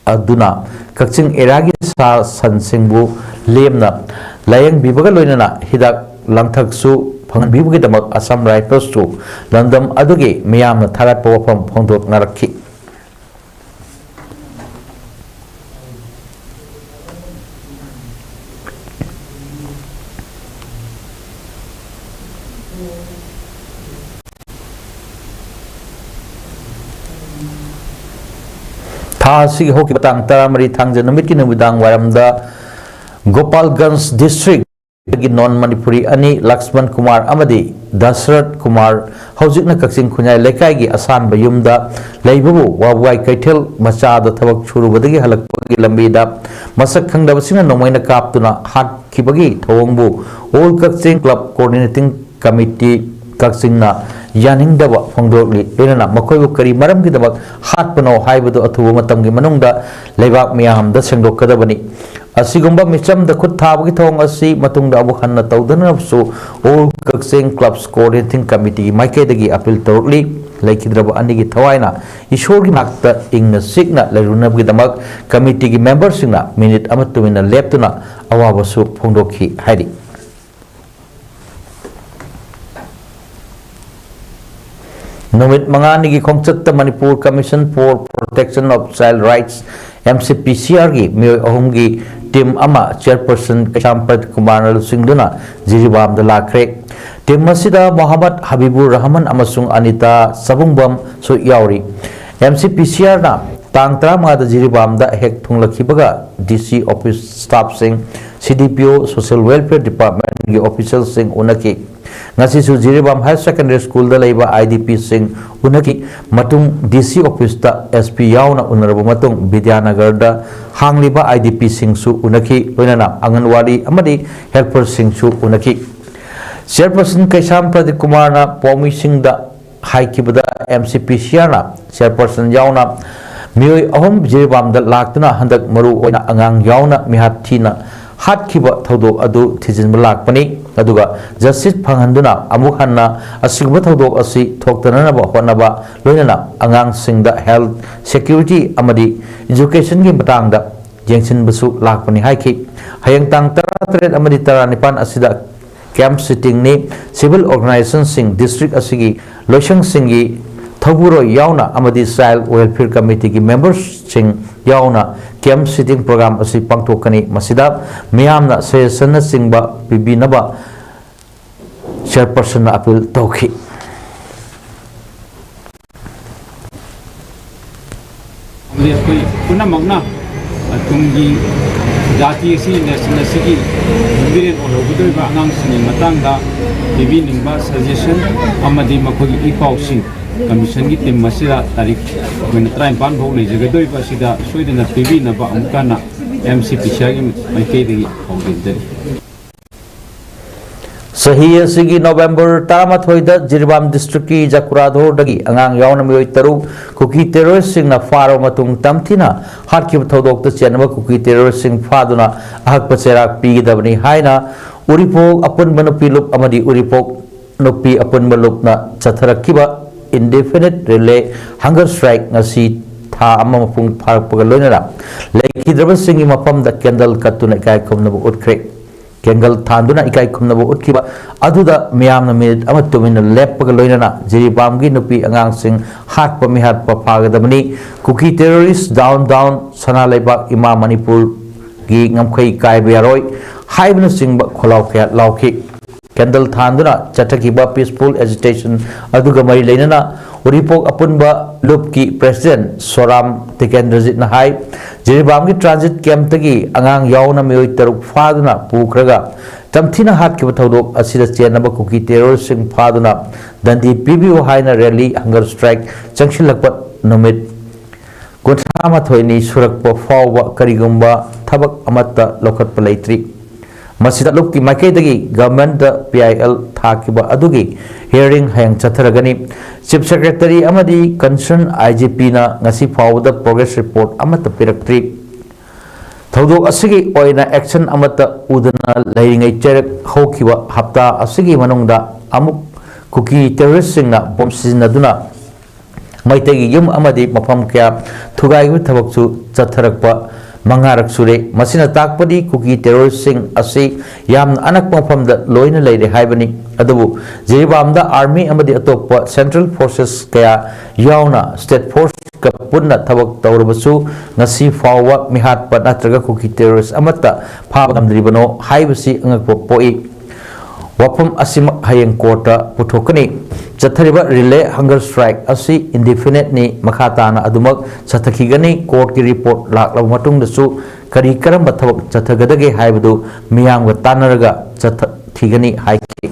ꯑꯗꯨꯅ ꯀꯛꯆꯤꯡ ꯑꯦꯔꯤꯌꯥꯒꯤ ꯁꯥ ꯁꯟꯁꯤꯡꯕꯨ ꯂꯦꯝꯅ ꯂꯥꯌꯦꯡꯕꯤꯕꯒ ꯂꯣꯏꯅꯅ ꯍꯤꯗꯥꯛ ꯂꯥꯡꯊꯛꯁꯨ ꯐꯪꯍꯟꯕꯤꯕꯒꯤꯗꯃꯛ Assam Riflesꯁꯨ ꯂꯝꯗꯝ ꯑꯗꯨꯒꯤ ꯃꯤꯌꯥꯝꯅ ꯊꯥꯒꯠꯄ ꯋꯥꯐꯝ ꯐꯣꯡꯗꯣꯛꯅꯔꯛꯈꯤ꯫ ꯊꯥ ꯑꯁꯤꯒꯤ ꯍꯧꯈꯤꯕ ꯇꯥꯡ ꯇꯔꯥꯃꯔꯤ ꯊꯥꯡꯖ ꯅꯨꯃꯤꯠꯀꯤ ꯅꯨꯃꯤꯗꯥꯡ ꯋꯥꯏꯔꯝꯗ ꯒꯣꯄꯥꯜꯒꯟꯖ ꯗꯤꯁꯇ꯭ꯔꯤꯛ ꯒꯤ ꯅꯣꯟ ꯃꯅꯤꯄꯨꯔꯤ ꯑꯅꯤ ꯂꯛꯁꯃꯟ ꯀꯨꯃꯥꯔ ꯑꯃꯗꯤ ꯗꯁꯔꯠ ꯀꯨꯃꯥꯔ ꯍꯧꯖꯤꯛꯅ ꯀꯛꯆꯤꯡ ꯈꯨꯟꯌꯥꯏ ꯂꯩꯀꯥꯏꯒꯤ ꯑꯁꯥꯟꯕ ꯌꯨꯝꯗ ꯂꯩꯕꯕꯨ ꯋꯥꯕꯒꯥꯏ ꯀꯩꯊꯦꯜ ꯃꯆꯥꯗ ꯊꯕꯛ ꯁꯨꯔꯨꯕꯗꯒꯤ ꯍꯜꯂꯛꯄꯒꯤ ꯂꯝꯕꯤꯗ ꯃꯁꯛ ꯈꯪꯗꯕꯁꯤꯡꯅ ꯅꯣꯡꯃꯩꯅ ꯀꯥꯞꯇꯨꯅ ꯍꯥꯠꯈꯤꯕꯒꯤ ꯊꯧꯑꯣꯡꯕꯨ All Kakching Club Coordinating Committee ꯀꯛꯆꯤꯡꯅ ꯌꯥꯅꯤꯡꯗꯕ ꯐꯣꯡꯗꯣꯛꯂꯤ꯫ ꯂꯣꯏꯅꯅ ꯃꯈꯣꯏꯕꯨ ꯀꯔꯤ ꯃꯔꯝꯒꯤꯗꯃꯛ ꯍꯥꯠꯄꯅꯣ ꯍꯥꯏꯕꯗꯨ ꯑꯊꯨꯕ ꯃꯇꯝꯒꯤ ꯃꯅꯨꯡꯗ ꯂꯩꯕꯥꯛ ꯃꯤꯌꯥꯝꯗ ꯁꯦꯡꯗꯣꯛꯀꯗꯕꯅꯤ꯫ ꯑꯁꯤꯒꯨꯝꯕ ꯃꯤꯆꯝꯗ ꯈꯨꯠ ꯊꯥꯕꯒꯤ ꯊꯧꯑꯣꯡ ꯑꯁꯤ ꯃꯇꯨꯡꯗ ꯑꯃꯨꯛ ꯍꯟꯅ ꯇꯧꯗꯅꯕꯁꯨ All Kakching Clubs Coordinating Committeeꯒꯤ ꯃꯥꯏꯀꯩꯗꯒꯤ ꯑꯄꯤꯜ ꯇꯧꯔꯛꯂꯤ꯫ ꯂꯩꯈꯤꯗ꯭ꯔꯕ ꯑꯅꯤꯒꯤ ꯊꯋꯥꯏꯅ ꯏꯁꯣꯔꯒꯤ ꯃꯅꯥꯛꯇ ꯏꯪꯅ ꯆꯤꯛꯅ ꯂꯩꯔꯨꯅꯕꯒꯤꯗꯃꯛ ꯀꯃꯤꯇꯤꯒꯤ ꯃꯦꯝꯕꯔꯁꯤꯡꯅ ꯃꯤꯅꯤꯠ ꯑꯃ ꯇꯨꯃꯤꯟꯅ ꯂꯦꯞꯇꯨꯅ ꯑꯋꯥꯕꯁꯨ ꯐꯣꯡꯗꯣꯛꯈꯤ ꯍꯥꯏꯔꯤ꯫ ꯅꯨꯃꯤꯠ ꯃꯉꯥꯅꯤꯒꯤ ꯈꯣꯡꯆꯠꯇ Manipur Commission for Protection of Child Rights, MCPCRꯒꯤ ꯃꯤꯑꯣꯏ ꯑꯍꯨꯝꯒꯤ ꯇꯤꯝ ꯑꯃ ꯆꯤꯌꯔꯄꯔꯁꯟ ꯀꯩꯁꯥꯝꯄꯠ ꯀꯨꯃꯥꯔꯅ ꯂꯨꯆꯤꯡꯗꯨꯅ ꯖꯤꯔꯤꯕꯥꯝꯗ ꯂꯥꯛꯈ꯭ꯔꯦ꯫ ꯇꯤꯝ ꯑꯁꯤꯗ ꯃꯣꯍꯝꯃꯗ ꯍꯕꯤꯕꯨꯔ ꯔꯍꯃꯟ ꯑꯃꯁꯨꯡ ꯑꯅꯤꯇꯥ ꯁꯕꯨꯡꯕꯝꯁꯨ ꯌꯥꯎꯔꯤ꯫ MCPCRꯅ ꯇꯥꯡ ꯇꯔꯥꯃꯉꯥꯗ ꯖꯤꯔꯤꯕꯥꯝꯗ ꯍꯦꯛ ꯊꯨꯡꯂꯈꯤꯕꯒ DC office staffꯁꯤꯡ, CDPO, Social Welfare Departmentꯒꯤ officialꯁꯤꯡ ꯎꯅꯈꯤ꯫ ꯉꯁꯤꯁꯨ ꯖꯤꯔꯤꯕꯥꯝ ꯍꯥꯌꯔ ꯁꯦꯀꯦꯟꯗꯔꯤ ꯁ꯭ꯀꯨꯜꯗ ꯂꯩꯕ ꯑꯥꯏ ꯗꯤ ꯄꯤꯁꯤꯡ ꯎꯅꯈꯤ꯫ ꯃꯇꯨꯡ ꯗꯤ ꯁꯤ ꯑꯣꯐꯤꯁꯇ ꯑꯦꯁ ꯄꯤ ꯌꯥꯎꯅ ꯎꯅꯔꯕ ꯃꯇꯨꯡ ꯕꯤꯗ꯭ꯌꯥꯅꯒꯔꯗ ꯍꯥꯡꯂꯤꯕ ꯑꯥꯏ ꯗꯤ ꯄꯤꯁꯤꯡꯁꯨ ꯎꯅꯈꯤ, ꯂꯣꯏꯅꯅ ꯑꯪꯒꯟꯋꯥꯗꯤ ꯑꯃꯗꯤ ꯍꯦꯜꯄꯔꯁꯤꯡꯁꯨ ꯎꯅꯈꯤ꯫ ꯆꯦꯌꯔꯄꯔꯁꯟ ꯀꯩꯁꯥꯝ ꯄ꯭ꯔꯗꯤꯞ ꯀꯨꯃꯥꯔꯅ ꯄꯥꯎꯃꯤꯁꯤꯡꯗ ꯍꯥꯏꯈꯤꯕꯗ, ꯑꯦꯝ ꯁꯤ ꯄꯤ ꯁꯤ ꯑꯥꯔꯅ ꯆꯦꯌꯔꯄꯔꯁꯟ ꯌꯥꯎꯅ ꯃꯤꯑꯣꯏ ꯑꯍꯨꯝ ꯖꯤꯔꯤꯕꯥꯝꯗ ꯂꯥꯛꯇꯨꯅ ꯍꯟꯗꯛ ꯃꯔꯨ ꯑꯣꯏꯅ ꯑꯉꯥꯡ ꯌꯥꯎꯅ ꯃꯤꯍꯥꯠ ꯊꯤꯅ ꯍꯥꯠꯈꯤꯕ ꯊꯧꯗꯣꯛ ꯑꯗꯨ ꯊꯤꯖꯤꯟꯕ ꯂꯥꯛꯄꯅꯤ꯫ ꯑꯗꯨꯒ ꯖꯁꯇꯤꯁ ꯐꯪꯍꯟꯗꯨꯅ ꯑꯃꯨꯛ ꯍꯟꯅ ꯑꯁꯤꯒꯨꯝꯕ ꯊꯧꯗꯣꯛ ꯑꯁꯤ ꯊꯣꯛꯇꯅꯅꯕ ꯍꯣꯠꯅꯕ, ꯂꯣꯏꯅꯅ ꯑꯉꯥꯡꯁꯤꯡꯗ ꯍꯦꯜꯊ, ꯁꯦꯀ꯭ꯌꯨꯔꯤꯇꯤ ꯑꯃꯗꯤ ꯏꯖꯨꯀꯦꯁꯟꯒꯤ ꯃꯇꯥꯡꯗ ꯌꯦꯡꯁꯤꯟꯕꯁꯨ ꯂꯥꯛꯄꯅꯤ ꯍꯥꯏꯈꯤ꯫ ꯍꯌꯦꯡ ꯇꯥꯡ ꯇꯔꯥꯇꯔꯦꯠ ꯑꯃꯗꯤ ꯇꯔꯥꯅꯤꯄꯥꯟ ꯑꯁꯤꯗ ꯀꯦꯝꯞ ꯁꯤꯇꯤꯡꯅꯤ꯫ ꯁꯤꯚꯤꯜ ꯑꯣꯔꯒꯅꯥꯏꯖꯦꯁꯟꯁꯤꯡ, ꯗꯤꯁꯇ꯭ꯔꯤꯛ ꯑꯁꯤꯒꯤ ꯂꯣꯏꯁꯪꯁꯤꯡꯒꯤ ꯊꯧꯕꯨꯔꯣꯏ ꯌꯥꯎꯅ ꯑꯃꯗꯤ ꯆꯥꯏꯜ ꯋꯦꯜꯐꯤꯌꯔ ꯀꯃꯤꯇꯤꯒꯤ ꯃꯦꯝꯕꯔꯁꯤꯡ ꯌꯥꯎꯅ ꯀꯦꯝꯞ ꯁꯤꯇꯤꯡ ꯄ꯭ꯔꯣꯒ꯭ꯔꯥꯝ ꯑꯁꯤ ꯄꯥꯡꯊꯣꯛꯀꯅꯤ꯫ ꯃꯁꯤꯗ ꯃꯤꯌꯥꯝꯅ ꯁꯖꯦꯁꯟꯅꯆꯤꯡꯕ ꯄꯤꯕꯤꯅꯕ ꯆꯦꯌꯔꯄꯔꯁꯟꯅ ꯑꯄꯤꯜ ꯇꯧꯈꯤ꯫ ꯑꯃꯗꯤ ꯑꯩꯈꯣꯏ ꯄꯨꯝꯅꯃꯛꯅ ꯇꯨꯡꯒꯤ ꯖꯥꯇꯤ ꯑꯁꯤ, ꯅꯦꯁꯟ ꯑꯁꯤꯒꯤ ꯌꯨꯝꯕꯤꯔꯦꯟ ꯑꯣꯏꯍꯧꯒꯗꯧꯔꯤꯕ ꯑꯉꯥꯡꯁꯤꯡꯒꯤ ꯃꯇꯥꯡꯗ ꯄꯤꯕꯤꯅꯤꯡꯕ ꯁꯖꯦꯁꯟ ꯑꯃꯗꯤ ꯃꯈꯣꯏꯒꯤ ꯏ ꯄꯥꯎꯁꯤꯡ ꯀꯃꯤꯁꯟꯒꯤ ꯇꯤꯝ ꯑꯁꯤꯗ ꯇꯥꯔꯤꯛ ꯑꯩꯈꯣꯏꯅ ꯇꯔꯥꯅꯤꯄꯥꯟ ꯐꯥꯎ ꯂꯩꯖꯒꯗꯧꯔꯤꯕ ꯑꯁꯤꯗ ꯁꯣꯏꯗꯅ ꯄꯤꯕꯤꯅꯕ ꯑꯃꯨꯛ ꯍꯟꯅ ꯑꯦꯝ ꯁꯤ ꯄꯤ ꯁꯤ ꯑꯥꯔꯒꯤ ꯃꯥꯏꯀꯩꯗꯒꯤ ꯈꯪꯍꯟꯖꯔꯤ꯫ ꯆꯍꯤ ꯑꯁꯤꯒꯤ ꯅꯣꯕꯦꯝꯕꯔ ꯇꯔꯥꯃꯥꯊꯣꯏꯗ ꯖꯤꯔꯤꯕꯥꯝ ꯗꯤꯁꯇ꯭ꯔꯤꯛꯀꯤ ꯖꯀꯨꯔꯥꯙꯣꯔꯗꯒꯤ ꯑꯉꯥꯡ ꯌꯥꯎꯅ ꯃꯤꯑꯣꯏ ꯇꯔꯨꯛ ꯀꯨꯀꯤ ꯇꯦꯔꯣꯔꯤꯁ꯭ꯠꯁꯤꯡꯅ ꯐꯥꯔꯕ ꯃꯇꯨꯡ ꯇꯝꯊꯤꯅ ꯍꯥꯠꯈꯤꯕ ꯊꯧꯗꯣꯛꯇ ꯆꯦꯟꯅꯕ ꯀꯨꯀꯤ ꯇꯦꯔꯣꯔꯤꯁ꯭ꯠꯁꯤꯡ ꯐꯥꯗꯨꯅ ꯑꯍꯛꯄ ꯆꯩꯔꯥꯛ ꯄꯤꯒꯗꯕꯅꯤ ꯍꯥꯏꯅ ꯎꯔꯤꯄꯣꯛ ꯑꯄꯨꯟꯕ ꯅꯨꯄꯤ ꯂꯨꯞ ꯑꯃꯗꯤ ꯎꯔꯤꯄꯣꯛ ꯅꯨꯄꯤ ꯑꯄꯨꯟꯕ ꯂꯨꯞꯅ ꯆꯠꯊꯔꯛꯈꯤꯕ indefinite relay hunger strike ꯉꯁꯤ ꯊꯥ ꯑꯃ ꯃꯄꯨꯡ ꯐꯥꯔꯛꯄꯒ ꯂꯣꯏꯅꯅ ꯂꯩꯈꯤꯗ꯭ꯔꯕꯁꯤꯡꯒꯤ ꯃꯐꯝꯗ ꯀꯦꯟꯗꯜ ꯀꯠꯇꯨꯅ ꯏꯀꯥꯏ ꯈꯨꯝꯅꯕ ꯎꯠꯈ꯭ꯔꯦ꯫ ꯀꯦꯟꯗꯜ ꯊꯥꯟꯗꯨꯅ ꯏꯀꯥꯏ ꯈꯨꯝꯅꯕ ꯎꯠꯈꯤꯕ ꯑꯗꯨꯗ ꯃꯤꯌꯥꯝꯅ ꯃꯤꯅꯤꯠ ꯑꯃ ꯇꯨꯃꯤꯟꯅ ꯂꯦꯞꯄꯒ ꯂꯣꯏꯅꯅ ꯖꯤꯔꯤꯕꯥꯝꯒꯤ ꯅꯨꯄꯤ ꯑꯉꯥꯡꯁꯤꯡ ꯍꯥꯠꯄ ꯃꯤꯍꯥꯠꯄ ꯐꯥꯒꯗꯕꯅꯤ, ꯀꯨꯀꯤ terrorist down down, ꯁꯅꯥ ꯂꯩꯕꯥꯛ ꯏꯃꯥ ꯃꯅꯤꯄꯨꯔꯒꯤ ꯉꯝꯈꯩ ꯀꯥꯏꯕ ꯌꯥꯔꯣꯏ ꯍꯥꯏꯕꯅꯆꯤꯡꯕ ꯈꯣꯜꯂꯥꯎ ꯀꯌꯥ ꯂꯥꯎꯈꯤ꯫ ꯀꯦꯟꯗꯜ ꯊꯥꯟꯗꯨꯅ ꯆꯠꯊꯈꯤꯕ peaceful agitation ꯑꯗꯨꯒ ꯃꯔꯤ ꯂꯩꯅꯅ ꯎꯔꯤꯄꯣꯛ ꯑꯄꯨꯟꯕ ꯂꯨꯞꯀꯤ president ꯁꯣꯔꯥꯝ ꯇꯤꯀꯦꯟꯗ꯭ꯔꯖꯤꯠꯅ ꯍꯥꯏ, ꯖꯤꯔꯤꯕꯥꯝꯒꯤ transit camp ꯇꯒꯤ ꯑꯉꯥꯡ ꯌꯥꯎꯅ ꯃꯤꯑꯣꯏ ꯇꯔꯨꯛ ꯐꯥꯗꯨꯅ ꯄꯨꯈ꯭ꯔꯒ ꯌꯥꯝ ꯊꯤꯅ ꯍꯥꯠꯈꯤꯕ ꯊꯧꯗꯣꯛ ꯑꯁꯤꯗ ꯆꯦꯟꯅꯕ ꯀꯨꯀꯤ terroristꯁꯤꯡ ꯐꯥꯗꯨꯅ ꯗꯟꯗꯤ ꯄꯤꯕꯤꯌꯨ ꯍꯥꯏꯅ rally hunger strike ꯆꯪꯁꯤꯜꯂꯛꯄ ꯅꯨꯃꯤꯠ ꯀꯨꯟꯊ꯭ꯔꯥ ꯃꯥꯊꯣꯏꯅꯤ ꯁꯨꯔꯛꯄ ꯐꯥꯎꯕ ꯀꯔꯤꯒꯨꯝꯕ ꯊꯕꯛ ꯑꯃꯠꯇ ꯂꯧꯈꯠꯄ ꯂꯩꯇ꯭ꯔꯤ꯫ ꯃꯁꯤꯗ ꯂꯨꯞꯀꯤ ꯃꯥꯏꯀꯩꯗꯒꯤ governmentꯇ PIL ꯊꯥꯈꯤꯕ ꯑꯗꯨꯒꯤ hearing ꯍꯌꯦꯡ ꯆꯠꯊꯔꯒꯅꯤ꯫ Chief Secretary ꯑꯃꯗꯤ concern IGPꯅ ꯉꯁꯤ ꯐꯥꯎꯕꯗ progress report ꯑꯃꯠꯇ ꯄꯤꯔꯛꯇ꯭ꯔꯤ꯫ ꯊꯧꯗꯣꯛ ꯑꯁꯤꯒꯤ ꯑꯣꯏꯅ action ꯑꯃꯠꯇ ꯎꯗꯅ ꯂꯩꯔꯤꯉꯩ ꯆꯩꯔꯛ ꯍꯧꯈꯤꯕ ꯍꯞꯇꯥ ꯑꯁꯤꯒꯤ ꯃꯅꯨꯡꯗ ꯑꯃꯨꯛ ꯀꯨꯀꯤ terroristꯁꯤꯡꯅ bomb ꯁꯤꯖꯤꯟꯅꯗꯨꯅ ꯃꯩꯇꯩꯒꯤ ꯌꯨꯝ ꯑꯃꯗꯤ ꯃꯐꯝ ꯀꯌꯥ ꯊꯨꯒꯥꯏꯕꯒꯤ ꯊꯕꯛꯁꯨ ꯆꯠꯊꯔꯛꯄ ꯃꯉꯥꯔꯛ ꯁꯨꯔꯦ꯫ ꯃꯁꯤꯅ ꯇꯥꯛꯄꯗꯤ ꯀꯨꯀꯤ terroristꯁꯤꯡ ꯑꯁꯤ ꯌꯥꯝꯅ ꯑꯅꯛꯄ ꯃꯐꯝꯗ ꯂꯣꯏꯅ ꯂꯩꯔꯦ ꯍꯥꯏꯕꯅꯤ꯫ ꯑꯗꯨꯕꯨ ꯖꯤꯔꯤꯕꯥꯝꯗ army ꯑꯃꯗꯤ ꯑꯇꯣꯞꯄ central forces ꯀꯌꯥ ꯌꯥꯎꯅ state forceꯀ ꯄꯨꯟꯅ ꯊꯕꯛ ꯇꯧꯔꯕꯁꯨ ꯉꯁꯤ ꯐꯥꯎꯕ ꯃꯤꯍꯥꯠꯄ ꯅꯠꯇ꯭ꯔꯒ ꯀꯨꯀꯤ terrorist ꯑꯃꯠꯇ ꯐꯥꯕ ꯉꯝꯗ꯭ꯔꯤꯕꯅꯣ ꯍꯥꯏꯕꯁꯤ ꯑꯉꯛꯄ ꯄꯣꯛꯏ꯫ ꯋꯥꯐꯝ ꯑꯁꯤꯃꯛ ꯍꯌꯦꯡ courtꯇ ꯄꯨꯊꯣꯛꯀꯅꯤ꯫ ꯆꯠꯊꯔꯤꯕ relay hunger strike ꯑꯁꯤ indefiniteꯅꯤ, ꯃꯈꯥ ꯇꯥꯅ ꯑꯗꯨꯃꯛ ꯆꯠꯊꯈꯤꯒꯅꯤ꯫ Courtꯀꯤ report ꯂꯥꯛꯂꯕ ꯃꯇꯨꯡꯗꯁꯨ ꯀꯔꯤ ꯀꯔꯝꯕ ꯊꯕꯛ ꯆꯠꯊꯒꯗꯒꯦ ꯍꯥꯏꯕꯗꯨ ꯃꯤꯌꯥꯝꯒ ꯇꯥꯟꯅꯔꯒ ꯆꯠꯊꯈꯤꯒꯅꯤ ꯍꯥꯏꯈꯤ꯫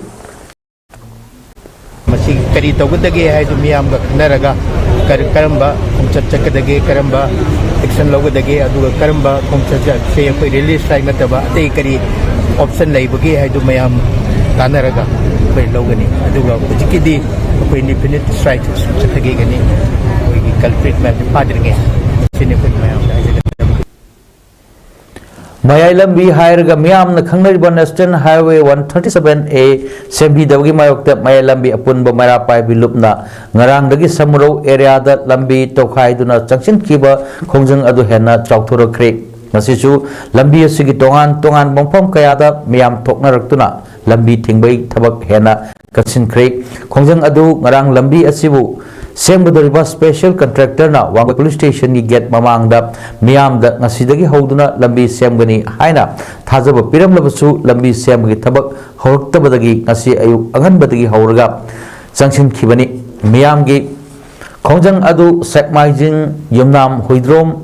ꯃꯁꯤ ꯀꯔꯤ ꯇꯧꯒꯗꯒꯦ ꯍꯥꯏꯗꯨ ꯃꯤꯌꯥꯝꯒ ꯈꯟꯅꯔꯒ ꯀꯔꯤ, ꯀꯔꯝꯕ ꯈꯣꯡꯆꯠ ꯆꯠꯀꯗꯒꯦ, ꯀꯔꯝꯕ action ꯂꯧꯒꯗꯒꯦ, ꯑꯗꯨꯒ ꯀꯔꯝꯕ ꯈꯣꯡꯆꯠꯁꯦ ꯑꯩꯈꯣꯏ relay strike ꯅꯠꯇꯕ ꯑꯇꯩ ꯀꯔꯤ option ꯂꯩꯕꯒꯦ ꯍꯥꯏꯗꯨ ꯃꯌꯥꯝ ꯇꯥꯟꯅꯔꯒ ꯑꯩꯈꯣꯏ ꯂꯧꯒꯅꯤ꯫ ꯑꯗꯨꯒ ꯍꯧꯖꯤꯛꯀꯤꯗꯤ ꯑꯩꯈꯣꯏ indefinite strike ꯆꯠꯊꯈꯤꯒꯅꯤ, ꯑꯩꯈꯣꯏꯒꯤ culprit ꯃꯌꯥꯝꯁꯦ ꯐꯥꯗ꯭ꯔꯤꯉꯩ꯫ ꯁꯤꯅꯤ ꯑꯩꯈꯣꯏ ꯃꯌꯥꯝꯗ ꯍꯥꯏꯖꯒꯗꯕ꯫ ꯃꯌꯥꯏ ꯂꯝꯕꯤ ꯍꯥꯏꯔꯒ ꯃꯤꯌꯥꯝꯅ ꯈꯪꯅꯔꯤꯕ National Highway one thirty seven A ꯁꯦꯝꯕꯤꯗꯕꯒꯤ ꯃꯥꯌꯣꯛꯇ ꯃꯌꯥꯏ ꯂꯝꯕꯤ ꯑꯄꯨꯟꯕ ꯃꯩꯔꯥ ꯄꯥꯏꯕꯤ ꯂꯨꯞꯅ ꯉꯔꯥꯡꯗꯒꯤ ꯁꯃꯨꯔꯧ areaꯗ ꯂꯝꯕꯤ ꯇꯧꯈꯥꯏꯗꯨꯅ ꯆꯪꯁꯤꯟꯈꯤꯕ ꯈꯣꯡꯖꯪ ꯑꯗꯨ ꯍꯦꯟꯅ ꯆꯥꯎꯊꯣꯔꯛꯈ꯭ꯔꯦ꯫ ꯉꯁꯤꯁꯨ ꯂꯝꯕꯤ ꯑꯁꯤꯒꯤ ꯇꯣꯉꯥꯟ ꯇꯣꯉꯥꯟꯕ ꯃꯐꯝ ꯀꯌꯥꯗ ꯃꯤꯌꯥꯝ ꯊꯣꯛꯅꯔꯛꯇꯨꯅ ꯂꯝꯕꯤ ꯊꯤꯡꯕꯒꯤ ꯊꯕꯛ ꯍꯦꯟꯅ ꯀꯟꯁꯤꯟꯈ꯭ꯔꯦ꯫ ꯈꯣꯡꯖꯪ ꯑꯗꯨ ꯉꯔꯥꯡ ꯂꯝꯕꯤ ꯑꯁꯤꯕꯨ ꯁꯦꯝꯒꯗꯧꯔꯤꯕ special contractorꯅ ꯋꯥꯡꯒꯣꯏ police stationꯒꯤ gate ꯃꯃꯥꯡꯗ ꯃꯤꯌꯥꯝꯗ ꯉꯁꯤꯗꯒꯤ ꯍꯧꯗꯨꯅ ꯂꯝꯕꯤ ꯁꯦꯝꯒꯅꯤ ꯍꯥꯏꯅ ꯊꯥꯖꯕ ꯄꯤꯔꯝꯂꯕꯁꯨ ꯂꯝꯕꯤ ꯁꯦꯝꯕꯒꯤ ꯊꯕꯛ ꯍꯧꯔꯛꯇꯕꯗꯒꯤ ꯉꯁꯤ ꯑꯌꯨꯛ ꯑꯉꯟꯕꯗꯒꯤ ꯍꯧꯔꯒ ꯆꯪꯁꯤꯟꯈꯤꯕꯅꯤ꯫ ꯃꯤꯌꯥꯝꯒꯤ ꯈꯣꯡꯖꯪ ꯑꯗꯨ ꯁꯦꯛꯃꯥꯏꯖꯤꯡ, ꯌꯨꯝꯅꯥꯝ ꯍꯨꯏꯗ꯭ꯔꯣꯝ,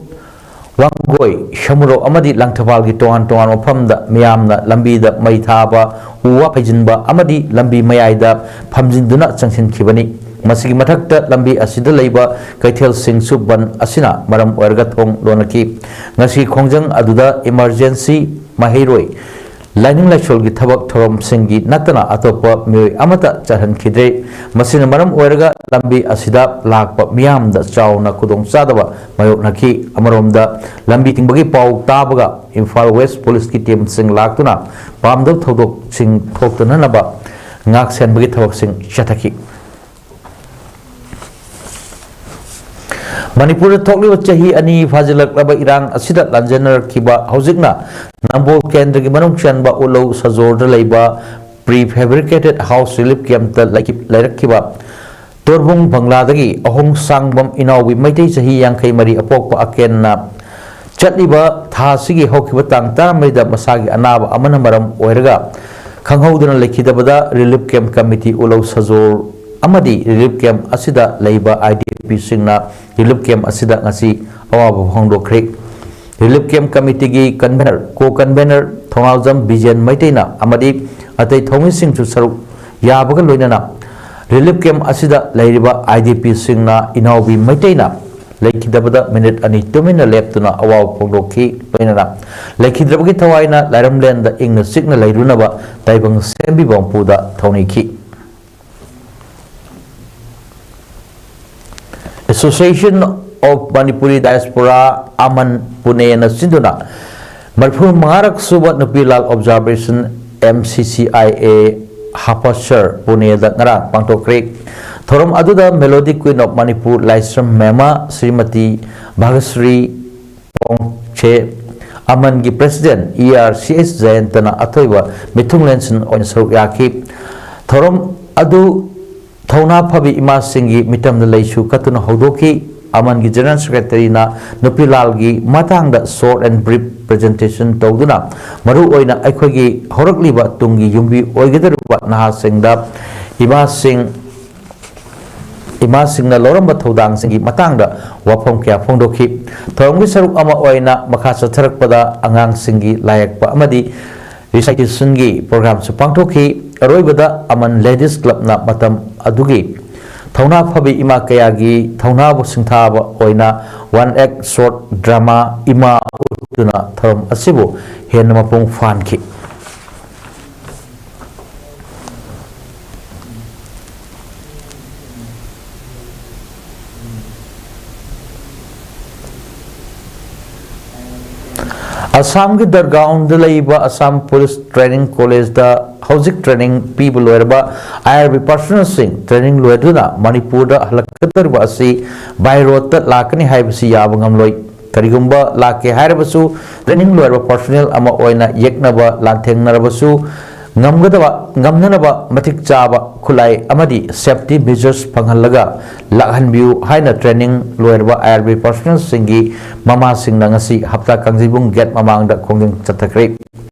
ꯋꯥꯡꯒꯣꯏ, ꯁꯃꯨꯔꯣꯛ ꯑꯃꯗꯤ ꯂꯪꯊꯕꯥꯜꯒꯤ ꯇꯣꯉꯥꯟ ꯇꯣꯉꯥꯟꯕ ꯃꯐꯝꯗ ꯃꯤꯌꯥꯝꯅ ꯂꯝꯕꯤꯗ ꯃꯩ ꯊꯥꯕ, ꯎ ꯋꯥ ꯐꯩꯖꯤꯟꯕ ꯑꯃꯗꯤ ꯂꯝꯕꯤ ꯃꯌꯥꯏꯗ ꯐꯝꯖꯤꯟꯗꯨꯅ ꯆꯪꯁꯤꯟꯈꯤꯕꯅꯤ꯫ ꯃꯁꯤꯒꯤ ꯃꯊꯛꯇ ꯂꯝꯕꯤ ꯑꯁꯤꯗ ꯂꯩꯕ ꯀꯩꯊꯦꯜꯁꯤꯡꯁꯨ ꯕꯟ ꯑꯁꯤꯅ ꯃꯔꯝ ꯑꯣꯏꯔꯒ ꯊꯣꯡ ꯂꯣꯟꯅꯈꯤ꯫ ꯉꯁꯤ ꯈꯣꯡꯖꯪ ꯑꯗꯨꯗ emergency, ꯃꯍꯩꯔꯣꯏ, ꯂꯥꯏꯅꯤꯡ ꯂꯥꯏꯁꯣꯜꯒꯤ ꯊꯕꯛ ꯊꯧꯔꯝꯁꯤꯡꯒꯤ ꯅꯠꯇꯅ ꯑꯇꯣꯞꯄ ꯃꯤꯑꯣꯏ ꯑꯃꯠꯇ ꯆꯠꯍꯟꯈꯤꯗ꯭ꯔꯦ꯫ ꯃꯁꯤꯅ ꯃꯔꯝ ꯑꯣꯏꯔꯒ ꯂꯝꯕꯤ ꯑꯁꯤꯗ ꯂꯥꯛꯄ ꯃꯤꯌꯥꯝꯗ ꯆꯥꯎꯅ ꯈꯨꯗꯣꯡꯆꯥꯗꯕ ꯃꯥꯌꯣꯛꯅꯈꯤ꯫ ꯑꯃꯔꯣꯝꯗ, ꯂꯝꯕꯤ ꯊꯤꯡꯕꯒꯤ ꯄꯥꯎ ꯇꯥꯕꯒ ꯏꯝꯐꯥꯜ ꯋꯦꯁ ꯄꯨꯂꯤꯁꯀꯤ ꯇꯤꯝꯁꯤꯡ ꯂꯥꯛꯇꯨꯅ ꯄꯥꯝꯗꯕ ꯊꯧꯗꯣꯛꯁꯤꯡ ꯊꯣꯛꯇꯅꯅꯕ ꯉꯥꯛ ꯁꯦꯟꯕꯒꯤ ꯊꯕꯛꯁꯤꯡ ꯆꯠꯊꯈꯤ꯫ ꯃꯅꯤꯄꯨꯔꯗ ꯊꯣꯛꯂꯤꯕ ꯆꯍꯤ ꯑꯅꯤ ꯐꯥꯖꯤꯜꯂꯛꯂꯕ ꯏꯔꯥꯡ ꯑꯁꯤꯗ ꯂꯥꯟꯖꯦꯟꯅꯔꯛꯈꯤꯕ, ꯍꯧꯖꯤꯛꯅ ꯅꯝꯕꯣꯜ ꯀꯦꯟꯗ꯭ꯔꯒꯤ ꯃꯅꯨꯡ ꯆꯟꯕ ꯎꯂꯧ ꯁꯖꯣꯔꯗ ꯂꯩꯕ prefabricated house relief campꯇ ꯂꯩꯈꯤ-, ꯂꯩꯔꯛꯈꯤꯕ ꯇꯣꯔꯕꯨꯡ ꯕꯪꯂꯥꯗꯒꯤ ꯑꯍꯣꯡ ꯁꯥꯡꯕꯝ ꯏꯅꯥꯎꯕꯤ ꯃꯩꯇꯩ, ꯆꯍꯤ ꯌꯥꯡꯈꯩ ꯃꯔꯤ, ꯑꯄꯣꯛꯄ ꯑꯀꯦꯟꯅ ꯆꯠꯂꯤꯕ ꯊꯥ ꯑꯁꯤꯒꯤ ꯍꯧꯈꯤꯕ ꯇꯥꯡ ꯇꯔꯥꯃꯔꯤꯗ ꯃꯁꯥꯒꯤ ꯑꯅꯥꯕ ꯑꯃꯅ ꯃꯔꯝ ꯑꯣꯏꯔꯒ ꯈꯪꯍꯧꯗꯅ ꯂꯩꯈꯤꯗꯕꯗ relief camp committee ꯎꯂꯧ ꯁꯖꯣꯔ ꯑꯃꯗꯤ relief camp ꯑꯁꯤꯗ ꯂꯩꯕ IDPꯁꯤꯡꯅ relief camp ꯑꯁꯤꯗ ꯉꯁꯤ ꯑꯋꯥꯕ ꯐꯣꯡꯗꯣꯛꯈ꯭ꯔꯦ꯫ Relief camp committeeꯒꯤ convener, co-convener ꯊꯧꯅꯥꯎꯖꯝ ꯕꯤꯖꯦꯟ ꯃꯩꯇꯩꯅ ꯑꯃꯗꯤ ꯑꯇꯩ ꯊꯧꯃꯤꯁꯤꯡꯁꯨ ꯁꯔꯨꯛ ꯌꯥꯕꯒ ꯂꯣꯏꯅꯅ relief camp ꯑꯁꯤꯗ ꯂꯩꯔꯤꯕ IDPꯁꯤꯡꯅ ꯏꯅꯥꯎꯕꯤ ꯃꯩꯇꯩꯅ ꯂꯩꯈꯤꯗꯕꯗ ꯃꯤꯅꯤꯠ ꯑꯅꯤ ꯇꯨꯃꯤꯟꯅ ꯂꯦꯞꯇꯨꯅ ꯑꯋꯥꯕ ꯐꯣꯡꯗꯣꯛꯈꯤ꯫ ꯂꯣꯏꯅꯅ ꯂꯩꯈꯤꯗ꯭ꯔꯕꯒꯤ ꯊꯋꯥꯏꯅ ꯂꯥꯏꯔꯝꯂꯦꯟꯗ ꯏꯪꯅ ꯆꯤꯛꯅ ꯂꯩꯔꯨꯅꯕ ꯇꯥꯏꯕꯪ ꯁꯦꯝꯕꯤꯕ ꯃꯄꯨꯗ ꯊꯧꯅꯤꯈꯤ꯫ Association of Manipuri Diaspora, ꯑꯃꯟ, ꯄꯨꯅꯦꯅ ꯁꯤꯟꯗꯨꯅ ꯃꯔꯤꯐꯨ ꯃꯉꯥꯔꯛ ꯁꯨꯕ ꯅꯨꯄꯤ ꯂꯥꯜ observation, MCCIA, ꯍꯥꯄꯁꯔ, ꯄꯨꯅꯦꯗ ꯉꯔꯥꯡ ꯄꯥꯡꯊꯣꯛꯈ꯭ꯔꯦ꯫ ꯊꯧꯔꯝ ꯑꯗꯨꯗ Melody Queen of Manipur Laishram Mema Shrimati Bhagashri Pongse, ꯑꯃꯟꯒꯤ president ER ꯁꯤꯑꯦꯁ ꯖꯌꯟꯇꯅ ꯑꯊꯣꯏꯕ ꯃꯤꯊꯨꯡꯂꯦꯟꯁꯤꯡ ꯑꯣꯏꯅ ꯁꯔꯨꯛ ꯌꯥꯈꯤ꯫ ꯊꯧꯔꯝ ꯑꯗꯨ ꯊꯧꯅꯥ ꯐꯕꯤ ꯏꯃꯥꯁꯤꯡꯒꯤ ꯃꯤꯇꯝꯗ ꯂꯩꯁꯨ ꯀꯠꯇꯨꯅ ꯍꯧꯗꯣꯛꯈꯤ꯫ ꯑꯃꯟꯒꯤ general secretaryꯅ ꯅꯨꯄꯤ ꯂꯥꯜꯒꯤ ꯃꯇꯥꯡꯗ short and brief presentation ꯇꯧꯗꯨꯅ, ꯃꯔꯨꯑꯣꯏꯅ ꯑꯩꯈꯣꯏꯒꯤ ꯍꯧꯔꯛꯂꯤꯕ ꯇꯨꯡꯒꯤ ꯌꯨꯝꯕꯤ ꯑꯣꯏꯒꯗꯧꯔꯤꯕ ꯅꯍꯥꯁꯤꯡꯗ ꯏꯃꯥꯁꯤꯡ ꯏꯃꯥꯁꯤꯡꯅ ꯂꯧꯔꯝꯕ ꯊꯧꯗꯥꯡꯁꯤꯡꯒꯤ ꯃꯇꯥꯡꯗ ꯋꯥꯐꯝ ꯀꯌꯥ ꯐꯣꯡꯗꯣꯛꯈꯤ꯫ ꯊꯧꯔꯝꯒꯤ ꯁꯔꯨꯛ ꯑꯃ ꯑꯣꯏꯅ ꯃꯈꯥ ꯆꯠꯊꯔꯛꯄꯗ ꯑꯉꯥꯡꯁꯤꯡꯒꯤ ꯂꯥꯏꯌꯦꯛꯄ ꯑꯃꯗꯤ recitation-ꯒꯤ program-ꯁꯨ ꯄꯥꯡꯊꯣꯛꯈꯤ꯫ ꯑꯔꯣꯏꯕꯗ ꯑꯃꯟ Ladies Club-ꯅ ꯃꯇꯝ ꯑꯗꯨꯒꯤ ꯊꯧꯅꯥ ꯐꯕꯤ ꯏꯃꯥ ꯀꯌꯥꯒꯤ ꯊꯧꯅꯥꯕꯨ ꯁꯤꯡꯊꯥꯕ ꯑꯣꯏꯅ one act short drama ꯏꯃꯥ ꯎꯠꯇꯨꯅ ꯊꯧꯔꯝ ꯑꯁꯤꯕꯨ ꯍꯦꯟꯅ ꯃꯄꯨꯡ ꯐꯥꯍꯟꯈꯤ꯫ ꯑꯁꯥꯝꯒꯤ ꯗꯔꯒꯥꯎꯟꯗ ꯂꯩꯕ ꯑꯁꯥꯝ ꯄꯨꯂꯤꯁ ꯇ꯭ꯔꯦꯅꯤꯡ ꯀꯣꯂꯦꯖꯇ ꯍꯧꯖꯤꯛ ꯇ꯭ꯔꯦꯅꯤꯡ ꯄꯤꯕ ꯂꯣꯏꯔꯕ I R B personnel-ꯁꯤꯡ ꯇ꯭ꯔꯦꯅꯤꯡ ꯂꯣꯏꯗꯨꯅ ꯃꯅꯤꯄꯨꯔꯗ ꯍꯜꯂꯛꯀꯗꯧꯔꯤꯕ ꯑꯁꯤ by road-ꯇ ꯂꯥꯛꯀꯅꯤ ꯍꯥꯏꯕꯁꯤ ꯌꯥꯕ ꯉꯝꯂꯣꯏ꯫ ꯀꯔꯤꯒꯨꯝꯕ ꯂꯥꯛꯀꯦ ꯍꯥꯏꯔꯕꯁꯨ, ꯇ꯭ꯔꯦꯅꯤꯡ ꯂꯣꯏꯔꯕ personnel ꯑꯃ ꯑꯣꯏꯅ ꯌꯦꯛꯅꯕ ꯂꯥꯟꯊꯦꯡꯅꯔꯕꯁꯨ ꯉꯝꯒꯗꯕ, ꯉꯝꯅꯅꯕ ꯃꯇꯤꯛ ꯆꯥꯕ ꯈꯨꯠꯂꯥꯏ ꯑꯃꯗꯤ safety measures ꯐꯪꯍꯜꯂꯒ ꯂꯥꯛꯍꯟꯕꯤꯌꯨ ꯍꯥꯏꯅ ꯇ꯭ꯔꯦꯅꯤꯡ ꯂꯣꯏꯔꯕ I R B personnel-ꯁꯤꯡꯒꯤ ꯃꯃꯥꯁꯤꯡꯅ ꯉꯁꯤ ꯍꯞꯇꯥ ꯀꯥꯡꯖꯩꯕꯨꯡ gate ꯃꯃꯥꯡꯗ ꯈꯣꯡꯖꯪ ꯆꯠꯊꯈ꯭ꯔꯦ꯫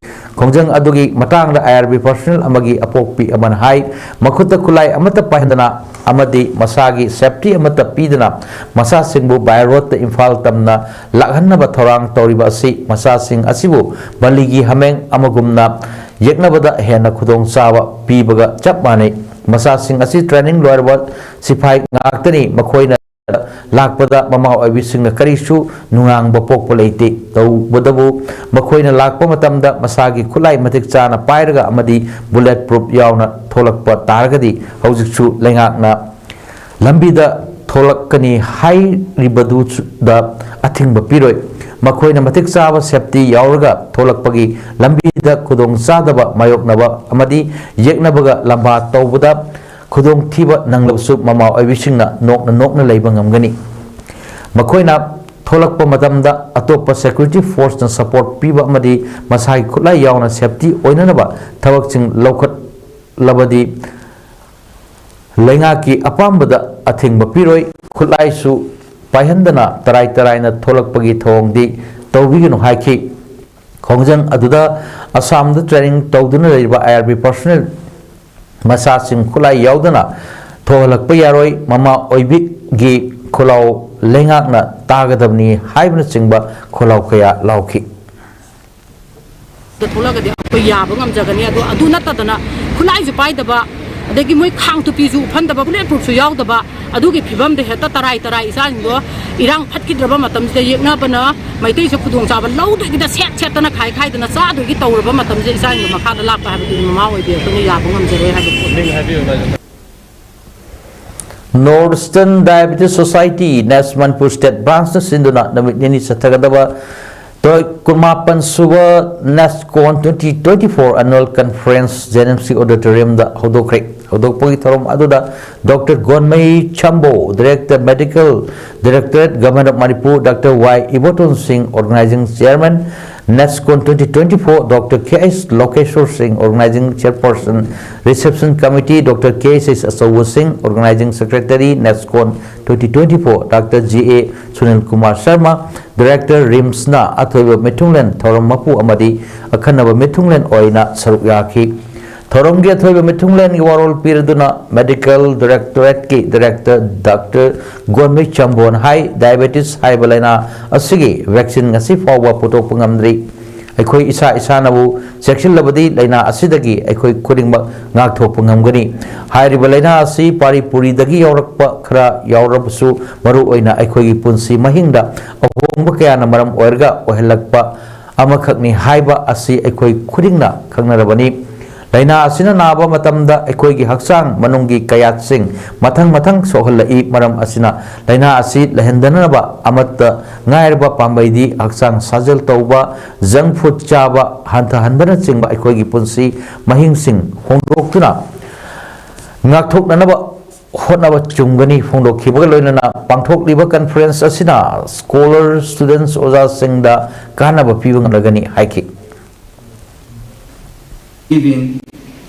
ꯈꯣꯡꯖꯪ ꯑꯗꯨꯒꯤ ꯃꯇꯥꯡꯗ I R B personnel ꯑꯃꯒꯤ ꯑꯄꯣꯛꯄꯤ ꯑꯃꯅ ꯍꯥꯏ, ꯃꯈꯨꯠꯇ ꯈꯨꯠꯂꯥꯏ ꯑꯃꯠꯇ ꯄꯥꯏꯍꯟꯗꯅ ꯑꯃꯗꯤ ꯃꯁꯥꯒꯤ safety ꯑꯃꯠꯇ ꯄꯤꯗꯅ ꯃꯆꯥꯁꯤꯡꯕꯨ by road-ꯇ ꯏꯝꯐꯥꯜ ꯇꯝꯅ ꯂꯥꯛꯍꯟꯅꯕ ꯊꯧꯔꯥꯡ ꯇꯧꯔꯤꯕ ꯑꯁꯤ ꯃꯆꯥꯁꯤꯡ ꯑꯁꯤꯕꯨ ꯕꯂꯤꯒꯤ ꯍꯥꯃꯦꯡ ꯑꯃꯒꯨꯝꯅ ꯌꯦꯛꯅꯕꯗ ꯍꯦꯟꯅ ꯈꯨꯗꯣꯡꯆꯥꯕ ꯄꯤꯕꯒ ꯆꯞ ꯃꯥꯟꯅꯩ꯫ ꯃꯆꯥꯁꯤꯡ ꯑꯁꯤ ꯇ꯭ꯔꯦꯅꯤꯡ ꯂꯣꯏꯔꯕ ꯁꯤꯐꯥꯏ ꯉꯥꯛꯇꯅꯤ꯫ ꯃꯈꯣꯏꯅ ꯂꯥꯛꯄꯗ ꯃꯃꯥ ꯑꯣꯏꯕꯤꯁꯤꯡꯅ ꯀꯔꯤꯁꯨ ꯅꯨꯡꯅꯥꯡꯕ ꯄꯣꯛꯄ ꯂꯩꯇꯦ꯫ ꯇꯧꯕꯇꯕꯨ ꯃꯈꯣꯏꯅ ꯂꯥꯛꯄ ꯃꯇꯝꯗ ꯃꯁꯥꯒꯤ ꯈꯨꯠꯂꯥꯏ ꯃꯇꯤꯛ ꯆꯥꯅ ꯄꯥꯏꯔꯒ ꯑꯃꯗꯤ bullet proof ꯌꯥꯎꯅ ꯊꯣꯛꯂꯛꯄ ꯇꯥꯔꯒꯗꯤ ꯍꯧꯖꯤꯛꯁꯨ ꯂꯩꯉꯥꯛꯅ ꯂꯝꯕꯤꯗ ꯊꯣꯛꯂꯛꯀꯅꯤ ꯍꯥꯏꯔꯤꯕꯗꯨꯗ ꯑꯊꯤꯡꯕ ꯄꯤꯔꯣꯏ꯫ ꯃꯈꯣꯏꯅ ꯃꯇꯤꯛ ꯆꯥꯕ safety ꯌꯥꯎꯔꯒ ꯊꯣꯛꯂꯛꯄꯒꯤ ꯂꯝꯕꯤꯗ ꯈꯨꯗꯣꯡ ꯆꯥꯗꯕ ꯃꯥꯌꯣꯛꯅꯕ ꯑꯃꯗꯤ ꯌꯦꯛꯅꯕꯒ ꯂꯝꯕꯥ ꯇꯧꯕꯗ ꯈꯨꯗꯣꯡꯊꯤꯕ ꯅꯪꯂꯕꯁꯨ ꯃꯃꯥ ꯑꯣꯏꯕꯤꯁꯤꯡꯅ ꯅꯣꯛꯅ ꯅꯣꯛꯅ ꯂꯩꯕ ꯉꯝꯒꯅꯤ꯫ ꯃꯈꯣꯏꯅ ꯊꯣꯛꯂꯛꯄ ꯃꯇꯝꯗ ꯑꯇꯣꯞꯄ security force-ꯅ support ꯄꯤꯕ ꯑꯃꯗꯤ ꯃꯁꯥꯒꯤ ꯈꯨꯠꯂꯥꯏ ꯌꯥꯎꯅ safety ꯑꯣꯏꯅꯅꯕ ꯊꯕꯛꯁꯤꯡ ꯂꯧꯈꯠꯂꯕꯗꯤ ꯂꯩꯉꯥꯛꯀꯤ ꯑꯄꯥꯝꯕꯗ ꯑꯊꯤꯡꯕ ꯄꯤꯔꯣꯏ꯫ ꯈꯨꯠꯂꯥꯏꯁꯨ ꯄꯥꯏꯍꯟꯗꯅ ꯇꯔꯥꯏ ꯇꯔꯥꯏꯅ ꯊꯣꯛꯂꯛꯄꯒꯤ ꯊꯧꯑꯣꯡꯗꯤ ꯇꯧꯕꯤꯒꯅꯨ ꯍꯥꯏꯈꯤ꯫ ꯈꯣꯡꯖꯪ ꯑꯗꯨꯗ ꯑꯁꯥꯝꯗ training ꯇꯧꯗꯨꯅ ꯂꯩꯔꯤꯕ I R B personnel ꯃꯆꯥꯁꯤꯡ ꯈꯨꯠꯂꯥꯏ ꯌꯥꯎꯗꯅ ꯊꯣꯛꯍꯜꯂꯛꯄ ꯌꯥꯔꯣꯏ, ꯃꯃꯥ ꯑꯣꯏꯕꯤꯒꯤ ꯈꯨꯂꯥꯎ ꯂꯩꯉꯥꯛꯅ ꯇꯥꯒꯗꯕꯅꯤ ꯍꯥꯏꯕꯅꯆꯤꯡꯕ ꯈꯨꯂꯥꯎ ꯀꯌꯥ ꯂꯥꯎꯈꯤ꯫ ꯗ ꯊꯣꯛꯂꯛꯑꯒꯗꯤ ꯑꯩꯈꯣꯏ ꯌꯥꯕ ꯉꯝꯖꯒꯅꯤ꯫ ꯑꯗꯣ ꯑꯗꯨ ꯅꯠꯇꯗꯅ ꯈꯨꯠꯂꯥꯏꯁꯨ ꯄꯥꯏꯗꯕ, ꯑꯗꯒꯤ ꯃꯣꯏ ꯈꯥꯡ ꯇꯨꯄꯤꯁꯨ ꯎꯞꯍꯟꯗꯕ, ꯕꯨꯂꯦꯠ ꯄ꯭ꯔꯨꯐꯁꯨ ꯌꯥꯎꯗꯕ, ꯑꯗꯨꯒꯤ ꯐꯤꯕꯝꯗ ꯍꯦꯛꯇ ꯇꯔꯥꯏ ꯇꯔꯥꯏ ꯏꯆꯥꯁꯤꯡꯗꯣ ꯏꯔꯥꯡ ꯐꯠꯈꯤꯗ꯭ꯔꯕ ꯃꯇꯝꯁꯤꯗ ꯌꯦꯛꯅꯕꯅ ꯃꯩꯇꯩꯁꯨ ꯈꯨꯗꯣꯡꯆꯥꯕ ꯂꯧꯗꯣꯏꯒꯤꯗ ꯁꯦꯠ ꯁꯦꯠꯇꯅ ꯈꯥꯏ ꯈꯥꯏꯗꯅ ꯆꯥꯗꯣꯏꯒꯤ ꯇꯧꯔꯕ ꯃꯇꯝꯁꯤꯗ ꯏꯆꯥꯁꯤꯡꯗꯣ ꯃꯈꯥꯗ ꯂꯥꯛꯄ ꯍꯥꯏꯕꯗꯨꯗꯤ ꯃꯃꯥ ꯑꯣꯏꯕꯤ ꯑꯩꯈꯣꯏꯅ ꯌꯥꯕ ꯉꯝꯖꯔꯣꯏ ꯍꯥꯏꯕ ꯄꯣꯠꯅꯤ꯫ North Eastern Diabetes Society Nest Manipur State Branch ꯅ ꯁꯤꯟꯗꯨꯅ ꯅꯨꯃꯤꯠ ꯅꯤꯅꯤ ꯆꯠꯊꯒꯗꯕ ꯇꯥꯔꯤꯛ ꯀꯨꯟꯃꯥꯄꯟ ꯁꯨꯕ NESCON twenty twenty-four Annual Conference J N M C Auditorium ꯗ ꯍꯧꯗꯣꯛꯈ꯭ꯔꯦ꯫ ꯍꯧꯗꯣꯛꯄꯒꯤ ꯊꯧꯔꯝ ꯑꯗꯨꯗ Doctor ꯒꯣꯟꯃꯩ ꯆꯝꯕꯣ, Director Medical Directorate, Government of Manipur, Doctor Y Iboton ꯁꯤꯡ, Organizing Chairman, NESCON twenty twenty-four, Doctor K H ꯂꯣꯀꯦꯁꯣꯔ ꯁꯤꯡ, Organizing Chairperson, Reception Committee, Doctor K H H ꯑꯆꯧꯕ ꯁꯤꯡ, Organizing Secretary, NESCON twenty twenty-four, Doctor G A Sunil Kumar Sharma, Director, RIMS ꯅ ꯑꯊꯣꯏꯕ ꯃꯤꯊꯨꯡꯂꯦꯟ ꯊꯧꯔꯝ ꯃꯄꯨ ꯑꯃꯗꯤ ꯑꯈꯟꯅꯕ ꯃꯤꯊꯨꯡꯂꯦꯟ ꯑꯣꯏꯅ ꯁꯔꯨꯛ ꯌꯥꯈꯤ꯫ ꯊꯧꯔꯝꯒꯤ ꯑꯊꯣꯏꯕ ꯃꯤꯊꯨꯡꯂꯦꯟꯒꯤ ꯋꯥꯔꯣꯜ ꯄꯤꯔꯗꯨꯅ Medical Directorate ꯀꯤ Director Doctor ꯒꯣꯟꯃꯩ ꯆꯝꯕꯣꯅ ꯍꯥꯏ, diabetes ꯍꯥꯏꯕ ꯂꯥꯏꯅꯥ ꯑꯁꯤꯒꯤ vaccine ꯉꯁꯤ ꯐꯥꯎꯕ ꯄꯨꯊꯣꯛꯄ ꯉꯝꯗ꯭ꯔꯤ꯫ ꯑꯩꯈꯣꯏ ꯏꯁꯥ ꯏꯁꯥꯅꯕꯨ ꯆꯦꯛꯁꯤꯜꯂꯕꯗꯤ ꯂꯥꯏꯅꯥ ꯑꯁꯤꯗꯒꯤ ꯑꯩꯈꯣꯏ ꯈꯨꯗꯤꯡꯃꯛ ꯉꯥꯛꯊꯣꯛꯄ ꯉꯝꯒꯅꯤ꯫ ꯍꯥꯏꯔꯤꯕ ꯂꯥꯏꯅꯥ ꯑꯁꯤ ꯄꯥꯔꯤ ꯄꯨꯔꯤꯗꯒꯤ ꯌꯥꯎꯔꯛꯄ ꯈꯔ ꯌꯥꯎꯔꯕꯁꯨ, ꯃꯔꯨꯑꯣꯏꯅ ꯑꯩꯈꯣꯏꯒꯤ ꯄꯨꯟꯁꯤ ꯃꯍꯤꯡꯗ ꯑꯍꯣꯡꯕ ꯀꯌꯥꯅ ꯃꯔꯝ ꯑꯣꯏꯔꯒ ꯑꯣꯏꯍꯜꯂꯛꯄ ꯑꯃꯈꯛꯅꯤ ꯍꯥꯏꯕ ꯑꯁꯤ ꯑꯩꯈꯣꯏ ꯈꯨꯗꯤꯡꯅ ꯈꯪꯅꯔꯕꯅꯤ꯫ ꯂꯥꯏꯅꯥ ꯑꯁꯤꯅ ꯅꯥꯕ ꯃꯇꯝꯗ ꯑꯩꯈꯣꯏꯒꯤ ꯍꯛꯆꯥꯡ ꯃꯅꯨꯡꯒꯤ ꯀꯌꯥꯠꯁꯤꯡ ꯃꯊꯪ ꯃꯊꯪ ꯁꯣꯛꯍꯜꯂꯛꯏ꯫ ꯃꯔꯝ ꯑꯁꯤꯅ ꯂꯥꯏꯅꯥ ꯑꯁꯤ ꯂꯩꯍꯟꯗꯅꯕ ꯑꯃꯠꯇ ꯉꯥꯏꯔꯕ ꯄꯥꯝꯕꯩꯗꯤ ꯍꯛꯆꯥꯡ ꯁꯥꯖꯦꯜ ꯇꯧꯕ, junk food ꯆꯥꯕ ꯍꯟꯊꯍꯟꯕꯅꯆꯤꯡꯕ ꯑꯩꯈꯣꯏꯒꯤ ꯄꯨꯟꯁꯤ ꯃꯍꯤꯡꯁꯤꯡ ꯍꯣꯡꯗꯣꯛꯇꯨꯅ ꯉꯥꯛꯊꯣꯛꯅꯅꯕ ꯍꯣꯠꯅꯕ ꯆꯨꯝꯒꯅꯤ꯫ ꯐꯣꯡꯗꯣꯛꯈꯤꯕꯒ ꯂꯣꯏꯅꯅ ꯄꯥꯡꯊꯣꯛꯂꯤꯕ conference ꯑꯁꯤꯅ scholar, students, ꯑꯣꯖꯥꯁꯤꯡꯗ ꯀꯥꯟꯅꯕ ꯄꯤꯕ ꯉꯝꯂꯒꯅꯤ ꯍꯥꯏꯈꯤ꯫ Giving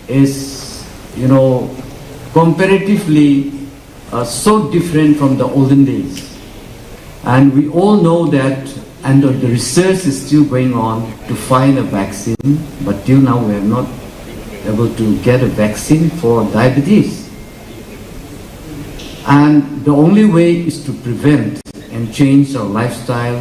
is, you know, comparatively uh, so different from the olden days. And we all know that, and the, the research is still going on to find a vaccine, but till now we have not able to get a vaccine for diabetes. And the only way is to prevent and change our lifestyle.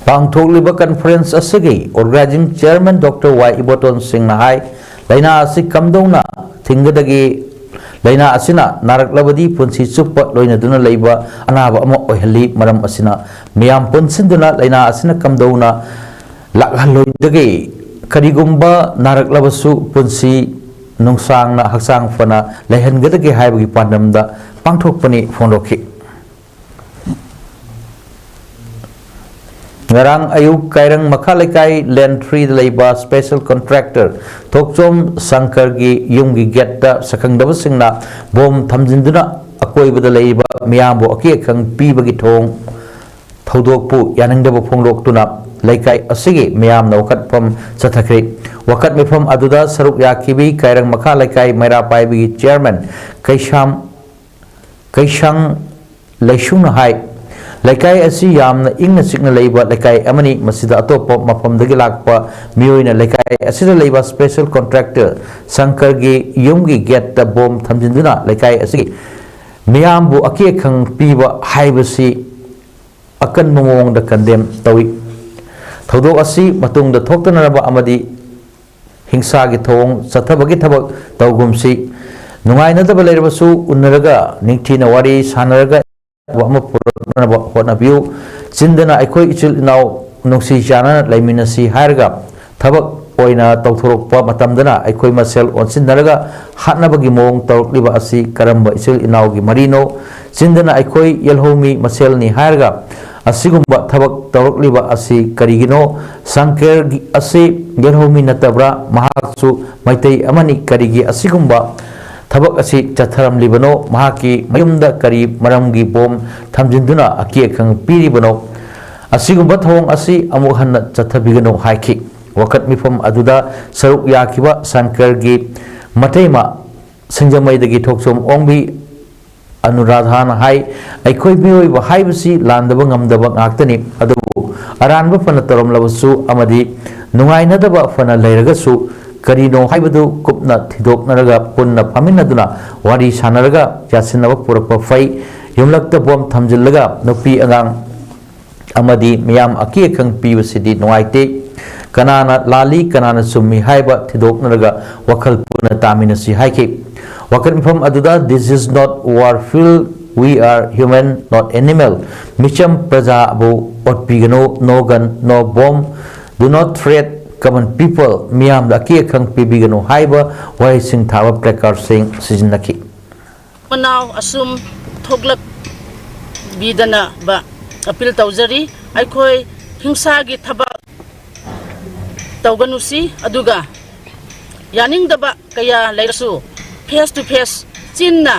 ꯄꯥꯡꯊꯣꯛꯂꯤꯕ conference ꯑꯁꯤꯒꯤ organizing chairman Doctor ꯋꯥꯏ ꯏꯕꯣꯇꯣꯟ ꯁꯤꯡꯅ ꯍꯥꯏ, ꯂꯥꯏꯅꯥ ꯑꯁꯤ ꯀꯝꯗꯧꯅ ꯊꯤꯡꯒꯗꯒꯦ? ꯂꯥꯏꯅꯥ ꯑꯁꯤꯅ ꯅꯥꯔꯛꯂꯕꯗꯤ ꯄꯨꯟꯁꯤ ꯆꯨꯞꯄ ꯂꯣꯏꯅꯗꯨꯅ ꯂꯩꯕ ꯑꯅꯥꯕ ꯑꯃ ꯑꯣꯏꯍꯜꯂꯤ꯫ ꯃꯔꯝ ꯑꯁꯤꯅ ꯃꯤꯌꯥꯝ ꯄꯨꯟꯁꯤꯟꯗꯨꯅ ꯂꯥꯏꯅꯥ ꯑꯁꯤꯅ ꯀꯝꯗꯧꯅ ꯂꯥꯛꯍꯜꯂꯣꯏꯗꯒꯦ? ꯀꯔꯤꯒꯨꯝꯕ ꯅꯥꯔꯛꯂꯕꯁꯨ ꯄꯨꯟꯁꯤ ꯅꯨꯡꯁꯥꯡꯅ ꯍꯛꯆꯥꯡ ꯐꯅ ꯂꯩꯍꯟꯒꯗꯒꯦ ꯍꯥꯏꯕꯒꯤ ꯄꯥꯟꯗꯝꯗ ꯄꯥꯡꯊꯣꯛꯄꯅꯤ ꯐꯣꯡꯗꯣꯛꯈꯤ꯫ ꯉꯔꯥꯡ ꯑꯌꯨꯛ ꯀꯥꯏꯔꯪ ꯃꯈꯥ ꯂꯩꯀꯥꯏ ꯂꯦꯟ ꯊ꯭ꯔꯤꯗ ꯂꯩꯕ special contractor ꯊꯣꯛꯆꯣꯝ ꯁꯪꯀꯔꯒꯤ ꯌꯨꯝꯒꯤ ꯒꯦꯠꯇ ꯁꯛꯈꯪꯗꯕꯁꯤꯡꯅ ꯕꯣꯝ ꯊꯝꯖꯤꯟꯗꯨꯅ ꯑꯀꯣꯏꯕꯗ ꯂꯩꯔꯤꯕ ꯃꯤꯌꯥꯝꯕꯨ ꯑꯀꯤ ꯑꯈꯪ ꯄꯤꯕꯒꯤ ꯊꯧꯑꯣꯡ ꯊꯧꯗꯣꯛꯄꯨ ꯌꯥꯅꯤꯡꯗꯕ ꯐꯣꯡꯗꯣꯛꯇꯨꯅ ꯂꯩꯀꯥꯏ ꯑꯁꯤꯒꯤ ꯃꯤꯌꯥꯝꯅ ꯋꯥꯀꯠꯐꯝ ꯆꯠꯊꯈ꯭ꯔꯦ꯫ ꯋꯥꯀꯠ ꯃꯤꯐꯝ ꯑꯗꯨꯗ ꯁꯔꯨꯛ ꯌꯥꯈꯤꯕꯤ ꯀꯥꯏꯔꯪ ꯃꯈꯥ ꯂꯩꯀꯥꯏ ꯃꯩꯔꯥ ꯄꯥꯏꯕꯤꯒꯤ chairman ꯀꯩꯁꯥꯝ ꯀꯩꯁꯪ ꯂꯩꯁꯨꯡꯅ ꯍꯥꯏ, ꯂꯩꯀꯥꯏ ꯑꯁꯤ ꯌꯥꯝꯅ ꯏꯪꯅ ꯆꯤꯛꯅ ꯂꯩꯕ ꯂꯩꯀꯥꯏ ꯑꯃꯅꯤ꯫ ꯃꯁꯤꯗ ꯑꯇꯣꯞꯄ ꯃꯐꯝꯗꯒꯤ ꯂꯥꯛꯄ ꯃꯤꯑꯣꯏꯅ ꯂꯩꯀꯥꯏ ꯑꯁꯤꯗ ꯂꯩꯕ special contractor ꯁꯪꯀꯔꯒꯤ ꯌꯨꯝꯒꯤ ꯒꯦꯠꯇ ꯕꯣꯝ ꯊꯝꯖꯤꯟꯗꯨꯅ ꯂꯩꯀꯥꯏ ꯑꯁꯤꯒꯤ ꯃꯤꯌꯥꯝꯕꯨ ꯑꯀꯤ ꯑꯈꯪ ꯄꯤꯕ ꯍꯥꯏꯕꯁꯤ ꯑꯀꯟꯕ ꯃꯑꯣꯡꯗ condemn ꯇꯧꯏ꯫ ꯊꯧꯗꯣꯛ ꯑꯁꯤ ꯃꯇꯨꯡꯗ ꯊꯣꯛꯇꯅꯅꯕ ꯑꯃꯗꯤ ꯍꯤꯡꯁꯥꯒꯤ ꯊꯧꯑꯣꯡ ꯆꯠꯊꯕꯒꯤ ꯊꯕꯛ ꯇꯧꯒꯨꯝꯁꯤ꯫ ꯅꯨꯡꯉꯥꯏꯅꯗꯕ ꯂꯩꯔꯕꯁꯨ ꯎꯅꯔꯒ ꯅꯤꯡꯊꯤꯅ ꯋꯥꯔꯤ ꯁꯥꯟꯅꯔꯒ ꯑꯃ ꯄꯨꯔꯛꯅꯕ ꯍꯣꯠꯅꯕꯤꯌꯨ꯫ ꯆꯤꯟꯗꯅ ꯑꯩꯈꯣꯏ ꯏꯆꯤꯜ ꯏꯅꯥꯎ ꯅꯨꯡꯁꯤ ꯆꯥꯟꯅꯅ ꯂꯩꯃꯤꯟꯅꯁꯤ ꯍꯥꯏꯔꯒ ꯊꯕꯛ ꯑꯣꯏꯅ ꯇꯧꯊꯣꯔꯛꯄ ꯃꯇꯝꯗꯅ ꯑꯩꯈꯣꯏ ꯃꯁꯦꯜ ꯑꯣꯟꯁꯤꯟꯅꯔꯒ ꯍꯥꯠꯅꯕꯒꯤ ꯃꯑꯣꯡ ꯇꯧꯔꯛꯂꯤꯕ ꯑꯁꯤ ꯀꯔꯝꯕ ꯏꯆꯤꯜ ꯏꯅꯥꯎꯒꯤ ꯃꯔꯤꯅꯣ? ꯆꯤꯟꯗꯅ ꯑꯩꯈꯣꯏ ꯌꯦꯜꯍꯧꯃꯤ ꯃꯁꯦꯜꯅꯤ ꯍꯥꯏꯔꯒ ꯑꯁꯤꯒꯨꯝꯕ ꯊꯕꯛ ꯇꯧꯔꯛꯂꯤꯕ ꯑꯁꯤ ꯀꯔꯤꯒꯤꯅꯣ? ꯁꯪꯀꯦꯔꯒꯤ ꯑꯁꯤ ꯌꯦꯜꯍꯧꯃꯤ ꯅꯠꯇꯕ꯭ꯔꯥ? ꯃꯍꯥꯛꯁꯨ ꯃꯩꯇꯩ ꯑꯃꯅꯤ꯫ ꯀꯔꯤꯒꯤ ꯑꯁꯤꯒꯨꯝꯕ ꯊꯕꯛ ꯑꯁꯤ ꯆꯠꯊꯔꯝꯂꯤꯕꯅꯣ? ꯃꯍꯥꯛꯀꯤ ꯃꯌꯨꯝꯗ ꯀꯔꯤ ꯃꯔꯝꯒꯤ ꯕꯣꯝ ꯊꯝꯖꯤꯟꯗꯨꯅ ꯑꯀꯤ ꯑꯈꯪ ꯄꯤꯔꯤꯕꯅꯣ? ꯑꯁꯤꯒꯨꯝꯕ ꯊꯧꯑꯣꯡ ꯑꯁꯤ ꯑꯃꯨꯛ ꯍꯟꯅ ꯆꯠꯊꯕꯤꯒꯅꯨ ꯍꯥꯏꯈꯤ꯫ ꯋꯥꯀꯠ ꯃꯤꯐꯝ ꯑꯗꯨꯗ ꯁꯔꯨꯛ ꯌꯥꯈꯤꯕ ꯁꯪꯀꯔꯒꯤ ꯃꯇꯩꯃ ꯁꯤꯡꯖꯃꯩꯗꯒꯤ ꯊꯣꯛꯆꯣꯝ ꯑꯣꯡꯕꯤ ꯑꯅꯨꯔꯥꯙꯥꯅ ꯍꯥꯏ, ꯑꯩꯈꯣꯏ ꯃꯤꯑꯣꯏꯕ ꯍꯥꯏꯕꯁꯤ ꯂꯥꯟꯗꯕ ꯉꯝꯗꯕ ꯉꯥꯛꯇꯅꯤ꯫ ꯑꯗꯨꯕꯨ ꯑꯔꯥꯟꯕ ꯐꯅ ꯇꯧꯔꯝꯂꯕꯁꯨ ꯑꯃꯗꯤ ꯅꯨꯡꯉꯥꯏꯅꯗꯕ ꯐꯅ ꯂꯩꯔꯒꯁꯨ ꯀꯔꯤꯅꯣ ꯍꯥꯏꯕꯗꯨ ꯀꯨꯞꯅ ꯊꯤꯗꯣꯛꯅꯔꯒ ꯄꯨꯟꯅ ꯐꯝꯃꯤꯟꯅꯗꯨꯅ ꯋꯥꯔꯤ ꯁꯥꯟꯅꯔꯒ ꯌꯥꯁꯤꯟꯅꯕ ꯄꯨꯔꯛꯄ ꯐꯩ꯫ ꯌꯨꯝꯂꯛꯇ ꯕꯣꯝ ꯊꯝꯖꯤꯜꯂꯒ ꯅꯨꯄꯤ ꯑꯉꯥꯡ ꯑꯃꯗꯤ ꯃꯤꯌꯥꯝ ꯑꯀꯤ ꯑꯈꯪ ꯄꯤꯕꯁꯤꯗꯤ ꯅꯨꯡꯉꯥꯏꯇꯦ꯫ ꯀꯅꯥꯅ ꯂꯥꯜꯂꯤ, ꯀꯅꯥꯅ ꯆꯨꯝꯃꯤ ꯍꯥꯏꯕ ꯊꯤꯗꯣꯛꯅꯔꯒ ꯋꯥꯈꯜ ꯄꯨꯟꯅ ꯇꯥꯃꯤꯟꯅꯁꯤ ꯍꯥꯏꯈꯤ꯫ ꯋꯥꯀꯠ ꯃꯤꯐꯝ ꯑꯗꯨꯗ "This is not war field, we are human, not animal, ꯃꯤꯆꯝ ꯄ꯭ꯔꯖꯥꯕꯨ ꯑꯣꯠꯄꯤꯒꯅꯨ, no gun, no bomb, do not threat common people, ꯃꯤꯌꯥꯝꯗ ꯑꯀꯤ ꯑꯈꯪ ꯄꯤꯕꯤꯒꯅꯨ" ꯍꯥꯏꯕ ꯋꯥꯍꯩꯁꯤꯡ ꯊꯥꯕ placardꯁꯤꯡ ꯁꯤꯖꯤꯟꯅꯈꯤ꯫ ꯃꯅꯥꯎ ꯑꯁꯨꯝ ꯊꯣꯛꯂꯛꯄꯤꯗꯅꯕ ꯑꯄꯤꯜ ꯇꯧꯖꯔꯤ꯫ ꯑꯩꯈꯣꯏ ꯍꯤꯡꯁꯥꯒꯤ ꯊꯕꯛ ꯇꯧꯒꯅꯨꯁꯤ, ꯑꯗꯨꯒ ꯌꯥꯅꯤꯡꯗꯕ ꯀꯌꯥ ꯂꯩꯔꯁꯨ face to face, ꯆꯤꯟꯅ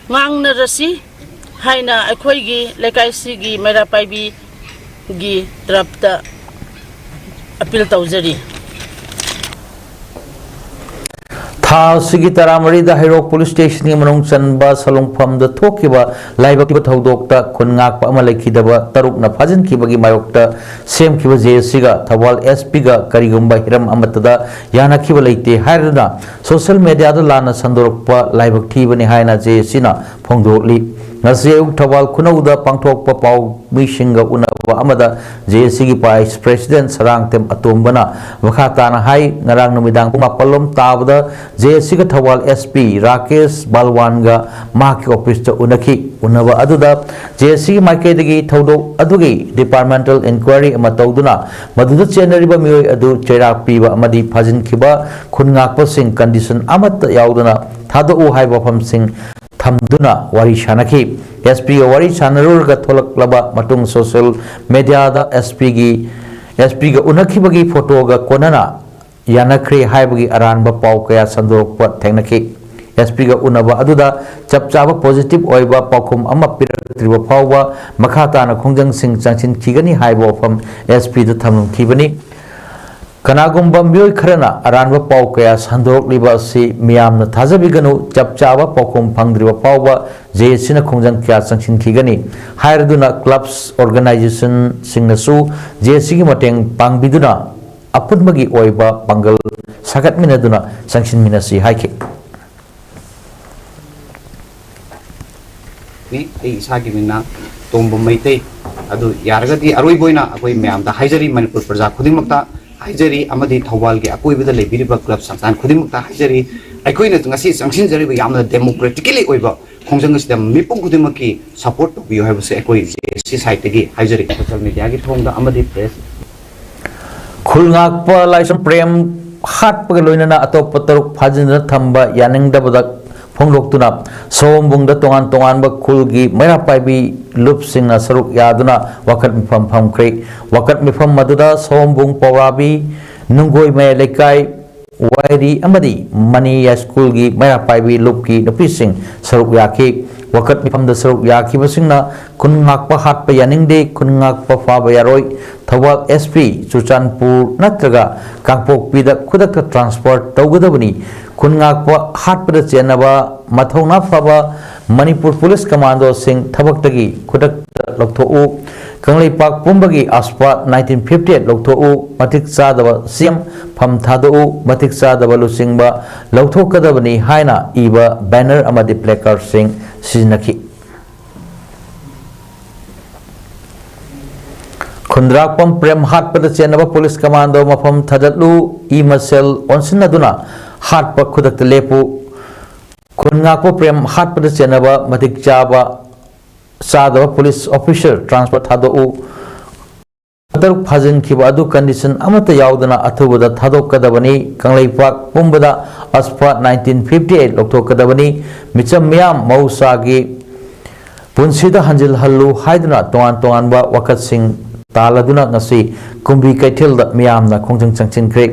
ꯉꯥꯡꯅꯔꯁꯤ ꯍꯥꯏꯅ ꯑꯩꯈꯣꯏꯒꯤ ꯂꯩꯀꯥꯏꯁꯤꯒꯤ ꯃꯩꯔꯥ ꯄꯥꯏꯕꯤꯒꯤ ꯇꯔꯞꯇ ꯑꯄꯤꯜ ꯇꯧꯖꯔꯤ꯫ ꯊꯥ ꯑꯁꯤꯒꯤ ꯇꯔꯥꯃꯔꯤꯗ ꯍꯩꯔꯣꯛ ꯄꯨꯂꯤꯁ ꯁ꯭ꯇꯦꯁꯟꯒꯤ ꯃꯅꯨꯡ ꯆꯟꯕ ꯁꯂꯨꯡꯐꯝꯗ ꯊꯣꯛꯈꯤꯕ ꯂꯥꯏꯕꯛ ꯊꯤꯕ ꯊꯧꯗꯣꯛꯇ ꯈꯨꯟ ꯉꯥꯛꯄ ꯑꯃ ꯂꯩꯈꯤꯗꯕ ꯇꯔꯨꯛꯅ ꯐꯥꯖꯤꯟꯈꯤꯕꯒꯤ ꯃꯥꯌꯣꯛꯇ ꯁꯦꯝꯈꯤꯕ ꯖꯦ ꯑꯦꯁ ꯁꯤꯒ ꯊꯧꯕꯥꯜ ꯑꯦꯁ ꯄꯤꯒ ꯀꯔꯤꯒꯨꯝꯕ ꯍꯤꯔꯝ ꯑꯃꯠꯇꯗ ꯌꯥꯅꯈꯤꯕ ꯂꯩꯇꯦ ꯍꯥꯏꯔꯗꯨꯅ ꯁꯣꯁꯤꯌꯦꯜ ꯃꯦꯗꯤꯌꯥꯗ ꯂꯥꯟꯅ ꯁꯟꯗꯣꯔꯛꯄ ꯂꯥꯏꯕꯛ ꯊꯤꯕꯅꯤ ꯍꯥꯏꯅ ꯖꯦ ꯑꯦꯁ ꯁꯤꯅ ꯐꯣꯡꯗꯣꯛꯂꯤ꯫ ꯉꯁꯤ ꯑꯌꯨꯛ ꯊꯧꯕꯥꯜ ꯈꯨꯅꯧꯗ ꯄꯥꯡꯊꯣꯛꯄ ꯄꯥꯎ ꯃꯤꯁꯤꯡꯒ ꯎꯅꯕ ꯑꯃꯗ ꯖꯦ ꯑꯦꯁ ꯁꯤꯒꯤ ꯚꯥꯏꯁ ꯄ꯭ꯔꯦꯁꯤꯗꯦꯟꯠ ꯁꯔꯥꯡꯊꯦꯝ ꯑꯇꯣꯝꯕꯅ ꯃꯈꯥ ꯇꯥꯅ ꯍꯥꯏ, ꯉꯔꯥꯡ ꯅꯨꯃꯤꯗꯥꯡ ꯄꯨꯡ ꯃꯥꯄꯜ ꯂꯣꯝ ꯇꯥꯕꯗ ꯖꯦ ꯑꯦꯁ ꯁꯤꯒ ꯊꯧꯕꯥꯜ ꯑꯦꯁ ꯄꯤ ꯔꯥꯀꯦꯁ ꯕꯥꯜꯋꯥꯟꯒ ꯃꯍꯥꯛꯀꯤ ꯑꯣꯐꯤꯁꯇ ꯎꯅꯈꯤ꯫ ꯎꯅꯕ ꯑꯗꯨꯗ ꯖꯦ ꯑꯦꯁ ꯁꯤꯒꯤ ꯃꯥꯏꯀꯩꯗꯒꯤ ꯊꯧꯗꯣꯛ ꯑꯗꯨꯒꯤ ꯗꯤꯄꯥꯔꯠꯃꯦꯟꯇꯦꯜ ꯏꯟꯀ꯭ꯋꯥꯏꯔꯤ ꯑꯃ ꯇꯧꯗꯨꯅ ꯃꯗꯨꯗ ꯆꯦꯟꯅꯔꯤꯕ ꯃꯤꯑꯣꯏ ꯑꯗꯨ ꯆꯩꯔꯥꯛ ꯄꯤꯕ ꯑꯃꯗꯤ ꯐꯥꯖꯤꯟꯈꯤꯕ ꯈꯨꯟ ꯉꯥꯛꯄꯁꯤꯡ ꯀꯟꯗꯤꯁꯟ ꯑꯃꯠꯇ ꯌꯥꯎꯗꯅ ꯊꯥꯗꯣꯛꯎ ꯍꯥꯏꯕ ꯋꯥꯐꯝꯁꯤꯡ ꯊꯝꯗꯨꯅ ꯋꯥꯔꯤ ꯁꯥꯅꯈꯤ꯫ ꯑꯦꯁ ꯄꯤꯒ ꯋꯥꯔꯤ ꯁꯥꯅꯔꯨꯔꯒ ꯊꯣꯛꯂꯛꯂꯕ ꯃꯇꯨꯡ ꯁꯣꯁꯤꯌꯦꯜ ꯃꯦꯗꯤꯌꯥꯗ ꯑꯦꯁ ꯄꯤꯒꯤ, ꯑꯦꯁ ꯄꯤꯒ ꯎꯅꯈꯤꯕꯒꯤ ꯐꯣꯇꯣꯒ ꯀꯣꯟꯅꯅ ꯌꯥꯅꯈ꯭ꯔꯦ ꯍꯥꯏꯕꯒꯤ ꯑꯔꯥꯟꯕ ꯄꯥꯎ ꯀꯌꯥ ꯁꯟꯗꯣꯔꯛꯄ ꯊꯦꯡꯅꯈꯤ꯫ ꯑꯦꯁ ꯄꯤꯒ ꯎꯅꯕ ꯑꯗꯨꯗ ꯆꯞ ꯆꯥꯕ ꯄꯣꯖꯤꯇꯤꯚ ꯑꯣꯏꯕ ꯄꯥꯎꯈꯨꯝ ꯑꯃ ꯄꯤꯔꯛꯇ꯭ꯔꯤꯕ ꯐꯥꯎꯕ ꯃꯈꯥ ꯇꯥꯅ ꯈꯣꯡꯖꯪꯁꯤꯡ ꯆꯪꯁꯤꯟꯈꯤꯒꯅꯤ ꯍꯥꯏꯕ ꯋꯥꯐꯝ ꯑꯦꯁ ꯄꯤꯗ ꯊꯝꯂꯝꯈꯤꯕꯅꯤ꯫ ꯀꯅꯥꯒꯨꯝꯕ ꯃꯤꯑꯣꯏ ꯈꯔꯅ ꯑꯔꯥꯟꯕ ꯄꯥꯎ ꯀꯌꯥ ꯁꯟꯗꯣꯔꯛꯂꯤꯕ ꯑꯁꯤ ꯃꯤꯌꯥꯝꯅ ꯊꯥꯖꯕꯤꯒꯅꯨ, ꯆꯞ ꯆꯥꯕ ꯄꯥꯎꯈꯨꯝ ꯐꯪꯗ꯭ꯔꯤꯕ ꯐꯥꯎꯕ ꯖꯦ ꯑꯦꯁ ꯁꯤꯅ ꯈꯣꯡꯖꯪ ꯀꯌꯥ ꯆꯪꯁꯤꯟꯈꯤꯒꯅꯤ ꯍꯥꯏꯔꯗꯨꯅ ꯀ꯭ꯂꯕꯁ, ꯑꯣꯔꯒꯅꯥꯏꯖꯦꯁꯟꯁꯤꯡꯅꯁꯨ ꯖꯦ ꯑꯦꯁ ꯁꯤꯒꯤ ꯃꯇꯦꯡ ꯄꯥꯡꯕꯤꯗꯨꯅ ꯑꯄꯨꯟꯕꯒꯤ ꯑꯣꯏꯕ ꯄꯥꯡꯒꯜ ꯁꯥꯒꯠꯃꯤꯟꯅꯗꯨꯅ ꯆꯪꯁꯤꯟꯃꯤꯟꯅꯁꯤ ꯍꯥꯏꯈꯤ꯫ ꯑꯩ ꯏꯁꯥꯒꯤ ꯃꯤꯡꯅ ꯇꯣꯝꯕ ꯃꯩꯇꯩ꯫ ꯑꯗꯨ ꯌꯥꯔꯒꯗꯤ ꯑꯔꯣꯏꯕ ꯑꯣꯏꯅ ꯑꯩꯈꯣꯏ ꯃꯌꯥꯝꯗ ꯍꯥꯏꯖꯔꯤ, ꯃꯅꯤꯄꯨꯔ ꯄ꯭ꯔꯖꯥ ꯈꯨꯗꯤꯡꯃꯛꯇ ꯍꯥꯏꯖꯔꯤ, ꯑꯃꯗꯤ ꯊꯧꯕꯥꯜꯒꯤ ꯑꯀꯣꯏꯕꯗ ꯂꯩꯕꯤꯔꯤꯕ ꯀ꯭ꯂꯕ ꯁꯪꯁꯊꯥꯟ ꯈꯨꯗꯤꯡꯃꯛꯇ ꯍꯥꯏꯖꯔꯤ꯫ ꯑꯩꯈꯣꯏꯅ ꯉꯁꯤ ꯆꯪꯁꯤꯟꯖꯔꯤꯕ ꯌꯥꯝꯅ ꯗꯦꯃꯣꯀ꯭ꯔꯦꯇꯤꯀꯦꯂꯤ ꯑꯣꯏꯕ ꯈꯣꯡꯖꯪ ꯑꯁꯤꯗ ꯃꯤꯄꯨꯝ ꯈꯨꯗꯤꯡꯃꯛꯀꯤ ꯁꯄꯣꯔꯠ ꯇꯧꯕꯤꯌꯨ ꯍꯥꯏꯕꯁꯦ ꯑꯩꯈꯣꯏ ꯖꯦ ꯑꯦꯁ ꯁꯤ ꯁꯥꯏꯠꯇꯒꯤ ꯍꯥꯏꯖꯔꯤ꯫ ꯁꯣꯁꯤꯌꯦꯜ ꯃꯦꯗꯤꯌꯥꯒꯤ ꯊꯣꯡꯗ ꯑꯃꯗꯤ ꯄ꯭ꯔꯦꯁ ꯈꯨꯜ ꯉꯥꯛꯄ ꯂꯥꯏꯁ꯭ꯔꯝ ꯄ꯭ꯔꯦꯝ ꯍꯥꯠꯄꯒ ꯂꯣꯏꯅꯅ ꯑꯇꯣꯞꯄ ꯇꯔꯨꯛ ꯐꯥꯖꯤꯟꯗꯨꯅ ꯊꯝꯕ ꯌꯥꯅꯤꯡꯗꯕꯗ ꯐꯣꯡꯗꯣꯛꯇꯨꯅ ꯁꯑꯣꯝꯕꯨꯡꯗ ꯇꯣꯉꯥꯟ ꯇꯣꯉꯥꯟꯕ ꯈꯨꯜꯒꯤ ꯃꯩꯔꯥ ꯄꯥꯏꯕꯤ ꯂꯨꯞꯁꯤꯡꯅ ꯁꯔꯨꯛ ꯌꯥꯗꯨꯅ ꯋꯥꯀꯠ ꯃꯤꯐꯝ ꯐꯝꯈ꯭ꯔꯦ꯫ ꯋꯥꯀꯠ ꯃꯤꯐꯝ ꯑꯗꯨꯗ ꯁꯑꯣꯝꯕꯨꯡ ꯄꯧꯔꯥꯕꯤ, ꯅꯨꯡꯒꯣꯏ ꯃꯌꯥꯏ ꯂꯩꯀꯥꯏ, ꯋꯥꯏꯔꯤ ꯑꯃꯗꯤ ꯃꯅꯤ ꯌꯥꯏꯁ꯭ꯀꯨꯜꯒꯤ ꯃꯩꯔꯥ ꯄꯥꯏꯕꯤ ꯂꯨꯞꯀꯤ ꯅꯨꯄꯤꯁꯤꯡ ꯁꯔꯨꯛ ꯌꯥꯈꯤ꯫ ꯋꯥꯀꯠ ꯃꯤꯐꯝꯗ ꯁꯔꯨꯛ ꯌꯥꯈꯤꯕꯁꯤꯡꯅ ꯈꯨꯟ ꯉꯥꯛꯄ ꯍꯥꯠꯄ ꯌꯥꯅꯤꯡꯗꯦ, ꯈꯨꯟ ꯉꯥꯛꯄ ꯐꯥꯕ ꯌꯥꯔꯣꯏ, ꯊꯧꯕꯥꯜ ꯑꯦꯁ ꯄꯤ ꯆꯨꯔꯆꯥꯟꯄꯨꯔ ꯅꯠꯇ꯭ꯔꯒ ꯀꯥꯡꯄꯣꯛꯄꯤꯗ ꯈꯨꯗꯛꯇ ꯇ꯭ꯔꯥꯟꯁꯐꯔ ꯇꯧꯒꯗꯕꯅꯤ, ꯈꯨꯟ ꯉꯥꯛꯄ ꯍꯥꯠꯄꯗ ꯆꯦꯟꯅꯕ ꯃꯊꯧꯅꯥ ꯐꯕ ꯃꯅꯤꯄꯨꯔ ꯄꯨꯂꯤꯁ ꯀꯃꯥꯟꯗꯣꯁꯤꯡ ꯊꯕꯛꯇꯒꯤ ꯈꯨꯗꯛꯇ ꯂꯧꯊꯣꯛꯎ, ꯀꯪꯂꯩꯄꯥꯛ ꯄꯨꯝꯕꯒꯤ ꯑꯁꯄꯥ ꯅꯥꯏꯟꯇꯤꯟ ꯐꯤꯐꯇꯤ ꯑꯩꯠ ꯂꯧꯊꯣꯛꯎ, ꯃꯇꯤꯛ ꯆꯥꯗꯕ ꯁꯤ ꯑꯦꯝ ꯐꯝ ꯊꯥꯗꯣꯛꯎ, ꯃꯇꯤꯛ ꯆꯥꯗꯕ ꯂꯨꯆꯤꯡꯕ ꯂꯧꯊꯣꯛꯀꯗꯕꯅꯤ ꯍꯥꯏꯅ ꯏꯕ ꯕꯦꯅꯔ ꯑꯃꯗꯤ ꯄ꯭ꯂꯦꯀꯥꯔꯗꯁꯤꯡ ꯁꯤꯖꯤꯟꯅꯈꯤ꯫ ꯈꯨꯟꯗ꯭ꯔꯥꯛꯄꯝ ꯄ꯭ꯔꯦꯝ ꯍꯥꯠꯄꯗ ꯆꯦꯟꯅꯕ ꯄꯨꯂꯤꯁ ꯀꯃꯥꯟꯗꯣ ꯃꯐꯝ ꯊꯥꯗꯠꯂꯨ, ꯏ ꯃꯁꯦꯜ ꯑꯣꯟꯁꯤꯟꯅꯗꯨꯅ ꯍꯥꯠꯄ ꯈꯨꯗꯛꯇ ꯂꯦꯞꯄꯨ, ꯈꯨꯟ ꯉꯥꯛꯄ ꯄ꯭ꯔꯦꯝ ꯍꯥꯠꯄꯗ ꯆꯦꯟꯅꯕ ꯃꯇꯤꯛ ꯆꯥꯕ ꯆꯥꯗꯕ ꯄꯨꯂꯤꯁ ꯑꯣꯐꯤꯁꯔ ꯇ꯭ꯔꯥꯟꯁꯐꯔ ꯊꯥꯗꯣꯛꯎ, ꯇꯔꯨꯛ ꯐꯥꯖꯤꯟꯈꯤꯕ ꯑꯗꯨ ꯀꯟꯗꯤꯁꯟ ꯑꯃꯠꯇ ꯌꯥꯎꯗꯅ ꯑꯊꯨꯕꯗ ꯊꯥꯗꯣꯛꯀꯗꯕꯅꯤ, ꯀꯪꯂꯩꯄꯥꯛ ꯄꯨꯝꯕꯗ ꯑꯁꯄꯥ ꯅꯥꯏꯟꯇꯤꯟ ꯐꯤꯐꯇꯤ ꯑꯩꯠ ꯂꯧꯊꯣꯛꯀꯗꯕꯅꯤ, ꯃꯤꯆꯝ ꯃꯤꯌꯥꯝ ꯃꯍꯧꯁꯥꯒꯤ ꯄꯨꯟꯁꯤꯗ ꯍꯟꯖꯤꯜꯍꯜꯂꯨ ꯍꯥꯏꯗꯨꯅ ꯇꯣꯉꯥꯟ ꯇꯣꯉꯥꯟꯕ ꯋꯥꯀꯠꯁꯤꯡ ꯇꯥꯜꯂꯗꯨꯅ ꯉꯁꯤ ꯀꯨꯝꯕꯤ ꯀꯩꯊꯦꯜꯗ ꯃꯤꯌꯥꯝꯅ ꯈꯣꯡꯖꯪ ꯆꯪꯁꯤꯟꯈ꯭ꯔꯦ꯫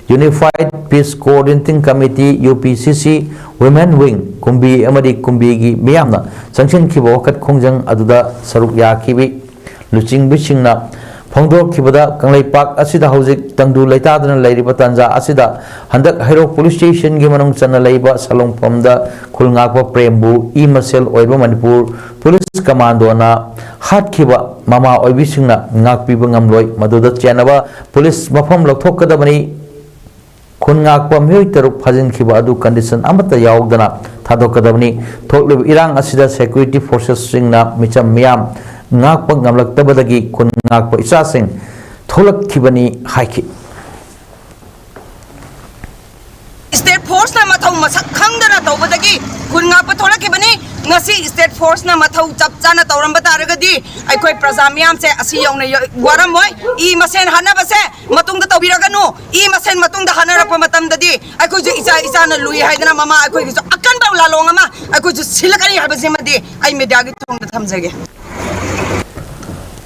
Unified Peace Coordinating Committee, U P C C, Women Wing, ꯀꯨꯝꯕꯤ ꯑꯃꯗꯤ ꯀꯨꯝꯕꯤꯒꯤ ꯃꯤꯌꯥꯝꯅ ꯆꯪꯁꯤꯟꯈꯤꯕ ꯋꯥꯀꯠ ꯈꯣꯡꯖꯪ ꯑꯗꯨꯗ ꯁꯔꯨꯛ ꯌꯥꯈꯤꯕꯤ ꯂꯨꯆꯤꯡꯕꯤꯁꯤꯡꯅ ꯐꯣꯡꯗꯣꯔꯛꯈꯤꯕꯗ, ꯀꯪꯂꯩꯄꯥꯛ ꯑꯁꯤꯗ ꯍꯧꯖꯤꯛ ꯇꯪꯗꯨ ꯂꯩꯇꯥꯗꯅ ꯂꯩꯔꯤꯕ ꯇꯥꯟꯖꯥ ꯑꯁꯤꯗ ꯍꯟꯗꯛ ꯍꯩꯔꯣꯛ ꯄꯨꯂꯤꯁ ꯁ꯭ꯇꯦꯁꯟꯒꯤ ꯃꯅꯨꯡ ꯆꯟꯅ ꯂꯩꯕ ꯁꯂꯣꯡꯐꯝꯗ ꯈꯨꯜ ꯉꯥꯛꯄ ꯄ꯭ꯔꯦꯝꯕꯨ ꯏ ꯃꯁꯦꯜ ꯑꯣꯏꯕ ꯃꯅꯤꯄꯨꯔ ꯄꯨꯂꯤꯁ ꯀꯃꯥꯟꯗꯣꯅ ꯍꯥꯠꯈꯤꯕ ꯃꯃꯥ ꯑꯣꯏꯕꯤꯁꯤꯡꯅ ꯉꯥꯛꯄꯤꯕ ꯉꯝꯂꯣꯏ꯫ ꯃꯗꯨꯗ ꯆꯦꯟꯅꯕ ꯄꯨꯂꯤꯁ ꯃꯐꯝ ꯂꯧꯊꯣꯛꯀꯗꯕꯅꯤ꯫ ꯈꯨꯟ ꯉꯥꯛꯄ ꯃꯤꯑꯣꯏ ꯇꯔꯨꯛ ꯐꯥꯖꯤꯟꯈꯤꯕ ꯑꯗꯨ condition ꯑꯃꯠꯇ ꯌꯥꯎꯗꯅ ꯊꯥꯗꯣꯛꯀꯗꯕꯅꯤ꯫ ꯊꯣꯛꯂꯤꯕ ꯏꯔꯥꯡ ꯑꯁꯤꯗ security forcesꯁꯤꯡꯅ ꯃꯤꯆꯝ ꯃꯤꯌꯥꯝ ꯉꯥꯛꯄ ꯉꯝꯂꯛꯇꯕꯗꯒꯤ ꯈꯨꯟ ꯉꯥꯛꯄ ꯏꯆꯥꯁꯤꯡ ꯊꯣꯛꯂꯛꯈꯤꯕꯅꯤ ꯍꯥꯏꯈꯤ꯫ State forceꯅ ꯃꯊꯧ ꯃꯁꯛ ꯈꯪꯗꯅ ꯇꯧꯕꯗꯒꯤ ꯈꯨꯟ ꯉꯥꯛꯄ ꯊꯣꯛꯂꯛꯈꯤꯕꯅꯤ꯫ ꯉꯁꯤ state forceꯅ ꯃꯊꯧ ꯆꯞ ꯆꯥꯅ ꯇꯧꯔꯝꯕ ꯇꯥꯔꯒꯗꯤ ꯑꯩꯈꯣꯏ ꯄ꯭ꯔꯖꯥ ꯃꯤꯌꯥꯝꯁꯦ ꯑꯁꯤ ꯌꯧꯅ ꯌ- ꯋꯥꯔꯝꯃꯣꯏ꯫ ꯏ ꯃꯁꯦꯟ ꯍꯥꯠꯅꯕꯁꯦ ꯃꯇꯨꯡꯗ ꯇꯧꯕꯤꯔꯒꯅꯨ꯫ ꯏ ꯃꯁꯦꯟ ꯃꯇꯨꯡꯗ ꯍꯥꯠꯅꯔꯛꯄ ꯃꯇꯝꯗꯗꯤ ꯑꯩꯈꯣꯏꯁꯨ ꯏꯆꯥ ꯏꯆꯥꯅ ꯂꯨꯏ ꯍꯥꯏꯗꯅ ꯃꯃꯥ ꯑꯩꯈꯣꯏꯒꯤꯁꯨ ꯑꯀꯟꯕ ꯂꯥꯂꯣꯡ ꯑꯃ ꯑꯩꯈꯣꯏꯁꯨ ꯁꯤꯜꯂꯛꯀꯅꯤ ꯍꯥꯏꯕꯁꯤꯃꯗꯤ ꯑꯩ mediaꯒꯤ ꯊꯣꯡꯗ ꯊꯝꯖꯒꯦ꯫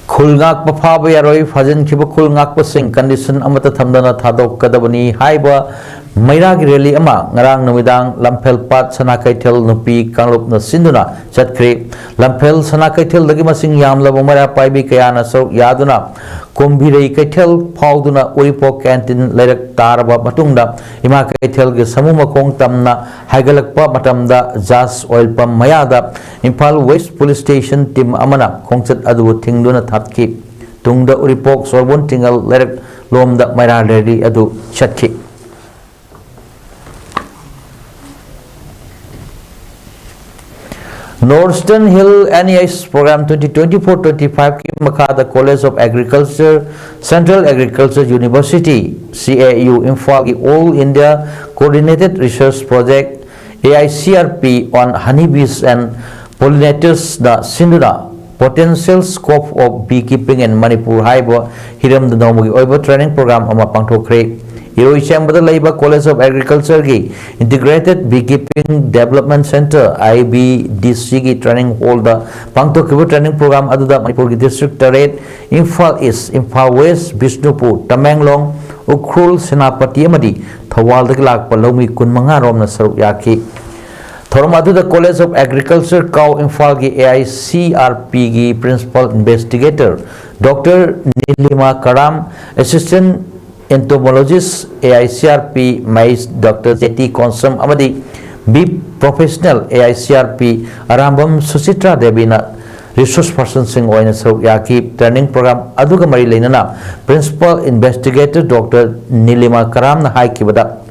ꯈꯨꯜ ꯉꯥꯛꯄ ꯐꯥꯕ ꯌꯥꯔꯣꯏ, ꯐꯥꯖꯤꯟꯈꯤꯕ ꯈꯨꯜ ꯉꯥꯛꯄꯁꯤꯡ condition ꯑꯃꯠꯇ ꯊꯝꯗꯅ ꯊꯥꯗꯣꯛꯀꯗꯕꯅꯤ ꯍꯥꯏꯕ ꯃꯩꯔꯥꯒꯤ rally ꯑꯃ ꯉꯔꯥꯡ ꯅꯨꯃꯤꯗꯥꯡ ꯂꯝꯐꯦꯜ ꯄꯥꯠ ꯁꯅꯥ ꯀꯩꯊꯦꯜ ꯅꯨꯄꯤ ꯀꯥꯡꯂꯨꯞꯅ ꯁꯤꯟꯗꯨꯅ ꯆꯠꯈ꯭ꯔꯦ꯫ ꯂꯝꯐꯦꯜ ꯁꯅꯥ ꯀꯩꯊꯦꯜꯗꯒꯤ ꯃꯁꯤꯡ ꯌꯥꯝꯂꯕ ꯃꯩꯔꯥ ꯄꯥꯏꯕꯤ ꯀꯌꯥꯅ ꯁꯔꯨꯛ ꯌꯥꯗꯨꯅ ꯀꯨꯝꯕꯤꯔꯩ ꯀꯩꯊꯦꯜ ꯐꯥꯎꯗꯨꯅ ꯎꯔꯤꯄꯣꯛ canteen ꯂꯩꯔꯛ ꯇꯥꯔꯕ ꯃꯇꯨꯡꯗ ꯏꯃꯥ ꯀꯩꯊꯦꯜꯒꯤ ꯁꯃꯨ ꯃꯈꯣꯡ ꯇꯝꯅ ꯍꯥꯏꯒꯠꯂꯛꯄ ꯃꯇꯝꯗ ꯖꯥꯁ ꯑꯣꯏꯜ ꯄꯝ ꯃꯌꯥꯗ Imphal West Police Station team ꯑꯃꯅ ꯈꯣꯡꯆꯠ ꯑꯗꯨꯕꯨ ꯊꯤꯡꯗꯨꯅ ꯊꯥꯠꯈꯤ꯫ ꯇꯨꯡꯗ ꯎꯔꯤꯄꯣꯛ ꯁꯣꯔꯕꯣꯟ ꯇꯤꯡꯉꯜ ꯂꯩꯔꯛ ꯂꯣꯝꯗ ꯃꯩꯔꯥ rally ꯑꯗꯨ ꯆꯠꯈꯤ꯫ Northern Hill NEIS Program twenty twenty-four twenty-five ꯀꯤ ꯃꯈꯥꯗ College of Agriculture, Central Agriculture University, CAU, ꯏꯝꯐꯥꯜꯒꯤ All India Coordinated Research Project, AICRP on Honeybees and Pollinators ꯅ ꯁꯤꯟꯗꯨꯅ Potential Scope of Beekeeping in Manipur ꯍꯥꯏꯕ ꯍꯤꯔꯝꯗ ꯅꯣꯡꯃꯒꯤ ꯑꯣꯏꯕ training program ꯑꯃ ꯄꯥꯡꯊꯣꯛꯈ꯭ꯔꯦ꯫ ꯏꯔꯣꯏꯁꯦꯝꯕꯗ ꯂꯩꯕ College of Agriculture ꯒꯤ Integrated Beekeeping Development Centre, IBDC ꯒꯤ training hall ꯗ ꯄꯥꯡꯊꯣꯛꯈꯤꯕ training program ꯑꯗꯨꯗ ꯃꯅꯤꯄꯨꯔꯒꯤ district ꯇꯔꯦꯠ, ꯏꯝꯐꯥꯜ East, ꯏꯝꯐꯥꯜ West, ꯕꯤꯁꯅꯨꯄꯨꯔ, ꯇꯃꯦꯡꯂꯣꯡ, ꯎꯈ꯭ꯔꯨꯜ, ꯁꯦꯅꯥꯄꯇꯤ ꯑꯃꯗꯤ ꯊꯧꯕꯥꯜꯗꯒꯤ ꯂꯥꯛꯄ ꯂꯧꯃꯤ ꯀꯨꯟꯃꯉꯥ ꯔꯣꯝꯅ ꯁꯔꯨꯛ ꯌꯥꯈꯤ꯫ ꯊꯧꯔꯝ ꯑꯗꯨꯗ College of Agriculture ꯀꯥꯎ ꯏꯝꯐꯥꯜꯒꯤ AICRP ꯒꯤ Principal Investigator Doctor Nilima Karam, Assistant Entomologist, A I C R P, Mahesh, Doctor J T Konsam ꯑꯃꯗꯤ B Professional, A I C R P, Arambam ꯁꯨꯆꯤꯇ꯭ꯔꯥ ꯗꯦꯕꯤꯅ resource personꯁꯤꯡ ꯑꯣꯏꯅ ꯁꯔꯨꯛ ꯌꯥꯈꯤ꯫ Training program ꯑꯗꯨꯒ ꯃꯔꯤ ꯂꯩꯅꯅ Principal Investigator Doctor Nilima Karamꯅ ꯍꯥꯏꯈꯤꯕꯗ,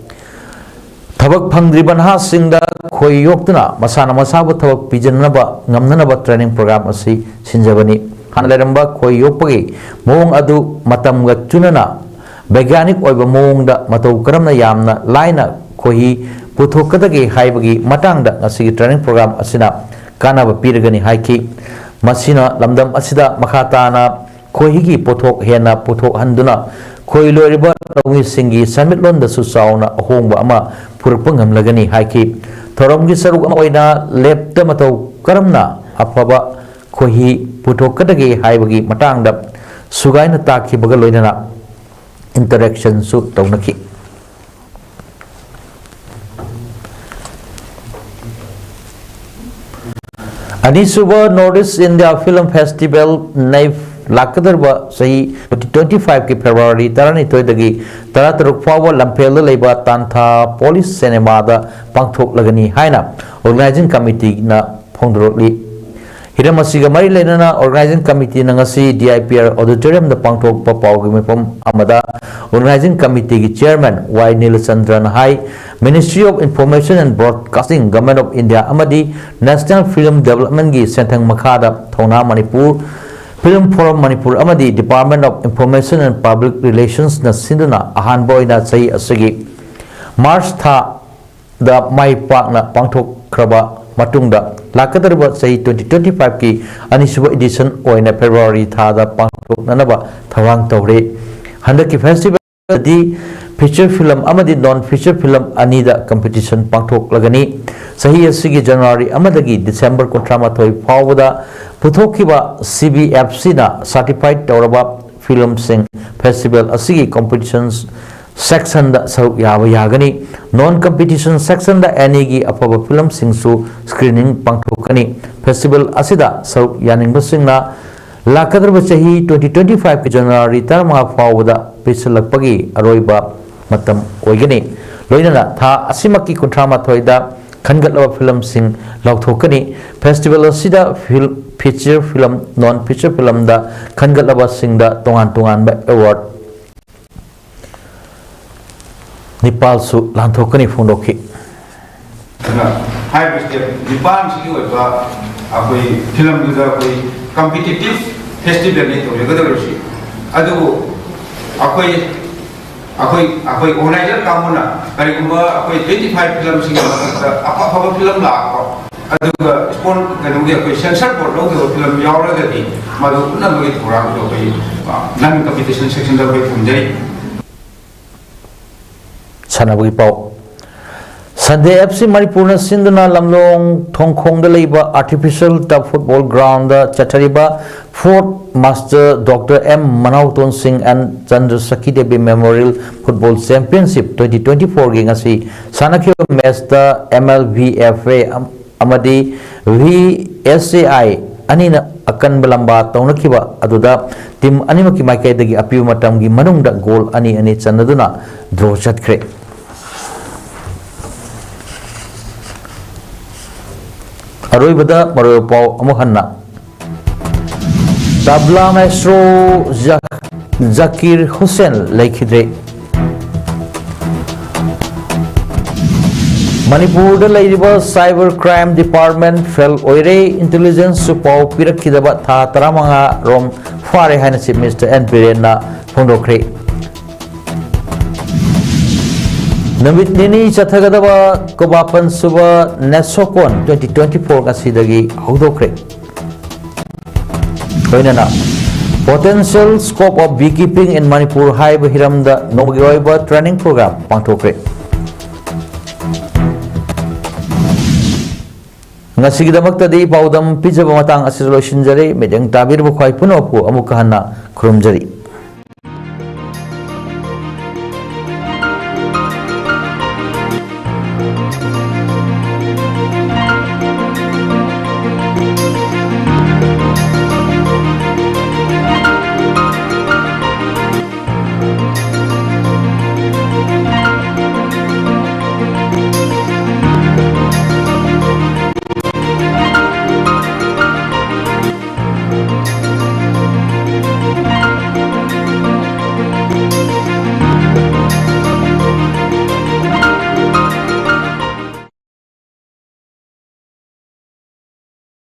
ꯊꯕꯛ ꯐꯪꯗ꯭ꯔꯤꯕ ꯅꯍꯥꯁꯤꯡꯗ ꯈꯣꯏ ꯌꯣꯛꯇꯨꯅ ꯃꯁꯥꯅ ꯃꯁꯥꯕꯨ ꯊꯕꯛ ꯄꯤꯖꯅꯕ ꯉꯝꯅꯅꯕ training program ꯑꯁꯤ ꯁꯤꯟꯖꯕꯅꯤ꯫ ꯍꯥꯟꯅ ꯂꯩꯔꯝꯕ ꯈꯣꯏ ꯌꯣꯛꯄꯒꯤ ꯃꯑꯣꯡ ꯑꯗꯨ ꯃꯇꯝꯒ ꯆꯨꯅꯅ ꯕꯩꯒ꯭ꯌꯥꯅꯤꯛ ꯑꯣꯏꯕ ꯃꯑꯣꯡꯗ ꯃꯇꯧ ꯀꯔꯝꯅ ꯌꯥꯝꯅ ꯂꯥꯏꯅ ꯈꯣꯏꯍꯤ ꯄꯨꯊꯣꯛꯀꯗꯒꯦ ꯍꯥꯏꯕꯒꯤ ꯃꯇꯥꯡꯗ ꯉꯁꯤꯒꯤ training program ꯑꯁꯤꯅ ꯀꯥꯟꯅꯕ ꯄꯤꯔꯒꯅꯤ ꯍꯥꯏꯈꯤ꯫ ꯃꯁꯤꯅ ꯂꯝꯗꯝ ꯑꯁꯤꯗ ꯃꯈꯥ ꯇꯥꯅ ꯈꯣꯏꯍꯤꯒꯤ ꯄꯣꯠꯊꯣꯛ ꯍꯦꯟꯅ ꯄꯨꯊꯣꯛꯍꯟꯗꯨꯅ ꯈꯣꯏ ꯂꯣꯏꯔꯤꯕ ꯂꯧꯃꯤꯁꯤꯡꯒꯤ ꯁꯦꯟꯃꯤꯠꯂꯣꯟꯗꯁꯨ ꯆꯥꯎꯅ ꯑꯍꯣꯡꯕ ꯑꯃ ꯄꯨꯔꯛꯄ ꯉꯝꯂꯒꯅꯤ ꯍꯥꯏꯈꯤ꯫ ꯊꯧꯔꯝꯒꯤ ꯁꯔꯨꯛ ꯑꯃ ꯑꯣꯏꯅ ꯂꯦꯞꯇ ꯃꯇꯧ ꯀꯔꯝꯅ ꯑꯐꯕ ꯈꯣꯏꯍꯤ ꯄꯨꯊꯣꯛꯀꯗꯒꯦ ꯍꯥꯏꯕꯒꯤ ꯃꯇꯥꯡꯗ ꯁꯨꯒꯥꯏꯅ ꯇꯥꯛꯈꯤꯕꯒ ꯂꯣꯏꯅꯅ interactionꯁꯨ ꯇꯧꯅꯈꯤ꯫ ꯑꯅꯤꯁꯨꯕ North East India Film Festival, knife, ꯂꯥꯛꯀꯗꯧꯔꯤꯕ ꯆꯍꯤ twenty twenty-fiveꯀꯤ February ꯇꯔꯥꯅꯤꯊꯣꯏꯗꯒꯤ ꯇꯔꯥꯇꯔꯨꯛ ꯐꯥꯎꯕ ꯂꯝꯐꯦꯜꯗ ꯂꯩꯕ ꯇꯥꯟꯊꯥ ꯄꯣꯂꯤꯁ ꯁꯤꯅꯦꯃꯥꯗ ꯄꯥꯡꯊꯣꯛꯂꯒꯅꯤ ꯍꯥꯏꯅ organizing committeeꯅ ꯐꯣꯡꯗꯣꯔꯛꯂꯤ꯫ ꯍꯤꯔꯝ ꯑꯁꯤꯒ ꯃꯔꯤ ꯂꯩꯅꯅ organizing committeeꯅ ꯉꯁꯤ D I P R auditoriumꯗ ꯄꯥꯡꯊꯣꯛꯄ ꯄꯥꯎꯒꯤ ꯃꯤꯐꯝ ꯑꯃꯗ organizing committeeꯒꯤ chairman Y ꯅꯤꯂꯆꯟꯗ꯭ꯔꯅ high, Ministry of Information and Broadcasting, Government of India ꯑꯃꯗꯤ National Film Developmentꯀꯤ ꯁꯦꯟꯊꯪ ꯃꯈꯥꯗ ꯊꯧꯅꯥ ꯃꯅꯤꯄꯨꯔ, Film Forum ꯃꯅꯤꯄꯨꯔ ꯑꯃꯗꯤ Department of Information and Public Relationsꯅ ꯁꯤꯟꯗꯨꯅ ꯑꯍꯥꯟꯕ ꯑꯣꯏꯅ ꯆꯍꯤ ꯑꯁꯤꯒꯤ March ꯊꯥ ꯗ ꯃꯥꯏ ꯄꯥꯛꯅ ꯄꯥꯡꯊꯣꯛꯈ꯭ꯔꯕ ꯃꯇꯨꯡꯗ, ꯂꯥꯛꯀꯗꯧꯔꯤꯕ ꯆꯍꯤ twenty twenty-fiveꯀꯤ ꯑꯅꯤꯁꯨꯕ edition ꯑꯣꯏꯅ February ꯊꯥꯗ ꯄꯥꯡꯊꯣꯛꯅꯅꯕ ꯊꯧꯔꯥꯡ ꯇꯧꯔꯤ꯫ ꯍꯟꯗꯛꯀꯤ festivalꯗꯤ feature film ꯑꯃꯗꯤ non feature film ꯑꯅꯤꯗ competition ꯄꯥꯡꯊꯣꯛꯂꯒꯅꯤ꯫ ꯆꯍꯤ ꯑꯁꯤꯒꯤ January ꯑꯃꯗꯒꯤ December ꯀꯨꯟꯊ꯭ꯔꯥ ꯃꯥꯊꯣꯏ ꯐꯥꯎꯕꯗ ꯄꯨꯊꯣꯛꯈꯤꯕ C B F Cꯅ certified ꯇꯧꯔꯕ filmꯁꯤꯡ festival ꯑꯁꯤꯒꯤ competitions sectionꯗ ꯁꯔꯨꯛ ꯌꯥꯕ ꯌꯥꯒꯅꯤ꯫ Non competition sectionꯗ ꯑꯦꯅꯤꯒꯤ ꯑꯐꯕ filmꯁꯤꯡꯁꯨ screening ꯄꯥꯡꯊꯣꯛꯀꯅꯤ꯫ Festival ꯑꯁꯤꯗ ꯁꯔꯨꯛ ꯌꯥꯅꯤꯡꯕꯁꯤꯡꯅ ꯂꯥꯛꯀꯗꯧꯔꯤꯕ ꯆꯍꯤ twenty twenty five ꯀꯤ January ꯇꯔꯥꯃꯉꯥ ꯐꯥꯎꯕꯗ ꯄꯤꯁꯤꯜꯂꯛꯄꯒꯤ ꯑꯔꯣꯏꯕ ꯃꯇꯝ ꯑꯣꯏꯒꯅꯤ꯫ ꯂꯣꯏꯅꯅ ꯊꯥ ꯑꯁꯤꯃꯛꯀꯤ ꯀꯨꯟꯊ꯭ꯔꯥ ꯃꯥꯊꯣꯏꯗ ꯈꯟꯒꯠꯂꯕ ꯐꯤꯂꯝꯁꯤꯡ ꯂꯥꯎꯊꯣꯛꯀꯅꯤ꯫ Festival ꯑꯁꯤꯗ ꯐꯤꯜ-, feature film, non feature film ꯗ ꯈꯟꯒꯠꯂꯕꯁꯤꯡꯗ ꯇꯣꯉꯥꯟ ꯇꯣꯉꯥꯟꯕ award ꯅꯤꯄꯥꯜꯁꯨ ꯂꯥꯟꯊꯣꯛꯀꯅꯤ ꯐꯣꯡꯗꯣꯛꯈꯤ꯫ ꯑꯗꯨꯅ ꯍꯥꯏꯔꯤꯕ step ꯅꯤꯄꯥꯟꯁꯤꯒꯤ ꯑꯣꯏꯕ ꯑꯩꯈꯣꯏ ꯐꯤꯂꯝꯗꯨꯗ ꯑꯩꯈꯣꯏ competitive festival ꯅꯤ ꯇꯧꯖꯒꯗꯧꯔꯤꯁꯤ꯫ ꯑꯗꯨꯕꯨ ꯑꯩꯈꯣꯏ, ꯑꯩꯈꯣꯏ, ꯑꯩꯈꯣꯏ organizer ꯀꯥꯡꯕꯨꯅ ꯀꯔꯤꯒꯨꯝꯕ ꯑꯩꯈꯣꯏ twenty five ꯐꯤꯂꯝꯁꯤꯡꯒꯤ ꯃꯊꯛꯇ ꯑꯐ ꯑꯐꯕ ꯐꯤꯂꯝ ꯂꯥꯛꯄ, ꯑꯗꯨꯒ spon-, ꯀꯩꯅꯣꯒꯤ ꯑꯩꯈꯣꯏ censor board ꯂꯧꯗꯕ ꯐꯤꯂꯝ ꯌꯥꯎꯔꯒꯗꯤ ꯃꯗꯨ ꯄꯨꯝꯅꯃꯛꯀꯤ ꯊꯧꯔꯥꯡꯁꯨ ꯑꯩꯈꯣꯏ, ꯑ, non competition section ꯗ ꯑꯩꯈꯣꯏ ꯊꯝꯖꯩ꯫ ꯁꯥꯟꯅꯕꯒꯤ ꯄꯥꯎ꯫ Sunday F C ꯃꯅꯤꯄꯨꯔꯅ ꯁꯤꯟꯗꯨꯅ ꯂꯝꯂꯣꯡ ꯊꯣꯡꯈꯣꯡꯗ ꯂꯩꯕ artificial turf football ground ꯗ ꯆꯠꯊꯔꯤꯕ Fourth Master Doctor M ꯃꯅꯥꯎꯇꯣꯟ ꯁꯤꯡ and Chandra ꯁꯈꯤ Devi Memorial Football Championship twenty twenty four ꯒꯤ ꯉꯁꯤ ꯁꯥꯟꯅꯈꯤꯕ match ꯇ M L B F A ꯑꯃꯗꯤ V S A I ꯑꯅꯤꯅ ꯑꯀꯟꯕ ꯂꯝꯕꯥ ꯇꯧꯅꯈꯤꯕ ꯑꯗꯨꯗ team ꯑꯅꯤꯃꯛꯀꯤ ꯃꯥꯏꯀꯩꯗꯒꯤ ꯑꯄꯤꯕ ꯃꯇꯝꯒꯤ ꯃꯅꯨꯡꯗ goal ꯑꯅꯤ ꯑꯅꯤ ꯆꯟꯅꯗꯨꯅ draw ꯆꯠꯈ꯭ꯔꯦ꯫ ꯑꯔꯣꯏꯕꯗ ꯃꯔꯨꯑꯣꯏꯕ ꯄꯥꯎ ꯑꯃꯨꯛ ꯍꯟꯅ꯫ ꯇꯕ꯭ꯂꯥ maestro ꯖ-, ꯖꯀꯤꯔ ꯍꯨꯁꯦꯟ ꯂꯩꯈꯤꯗ꯭ꯔꯦ꯫ ꯃꯅꯤꯄꯨꯔꯗ ꯂꯩꯔꯤꯕ cyber crime department fail ꯑꯣꯏꯔꯦ, intelligence ꯁꯨ ꯄꯥꯎ ꯄꯤꯔꯛꯈꯤꯗꯕ ꯊꯥ ꯇꯔꯥꯃꯉꯥ ꯔꯣꯝ ꯐꯥꯔꯦ ꯍꯥꯏꯅ Chief Minister N ꯕꯤꯔꯦꯟꯅ ꯐꯣꯡꯗꯣꯛꯈ꯭ꯔꯦ꯫ ꯅꯨꯃꯤꯠ ꯅꯤꯅꯤ ꯆꯠꯊꯒꯗꯕ ꯀꯨꯟꯃꯥꯄꯟ ꯁꯨꯕ NESOCON twenty twenty four ꯉꯁꯤꯗꯒꯤ ꯍꯧꯗꯣꯛꯈ꯭ꯔꯦ꯫ ꯂꯣꯏꯅꯅ Potential Scope of Beekeeping in Manipur ꯍꯥꯏꯕ ꯍꯤꯔꯝꯗ ꯅꯣꯡꯃꯒꯤ ꯑꯣꯏꯕ training program ꯄꯥꯡꯊꯣꯛꯈ꯭ꯔꯦ꯫ ꯉꯁꯤꯒꯤꯗꯃꯛꯇꯗꯤ ꯄꯥꯎꯗꯝ ꯄꯤꯖꯕ ꯃꯇꯥꯡ ꯑꯁꯤꯗ ꯂꯣꯏꯁꯤꯟꯖꯔꯦ꯫ ꯃꯤꯠꯌꯦꯡ ꯇꯥꯕꯤꯔꯤꯕ ꯈ꯭ꯋꯥꯏ ꯄꯨꯝꯅꯃꯛꯄꯨ ꯑꯃꯨꯛꯀ ꯍꯟꯅ ꯈꯨꯔꯨꯝꯖꯔꯤ꯫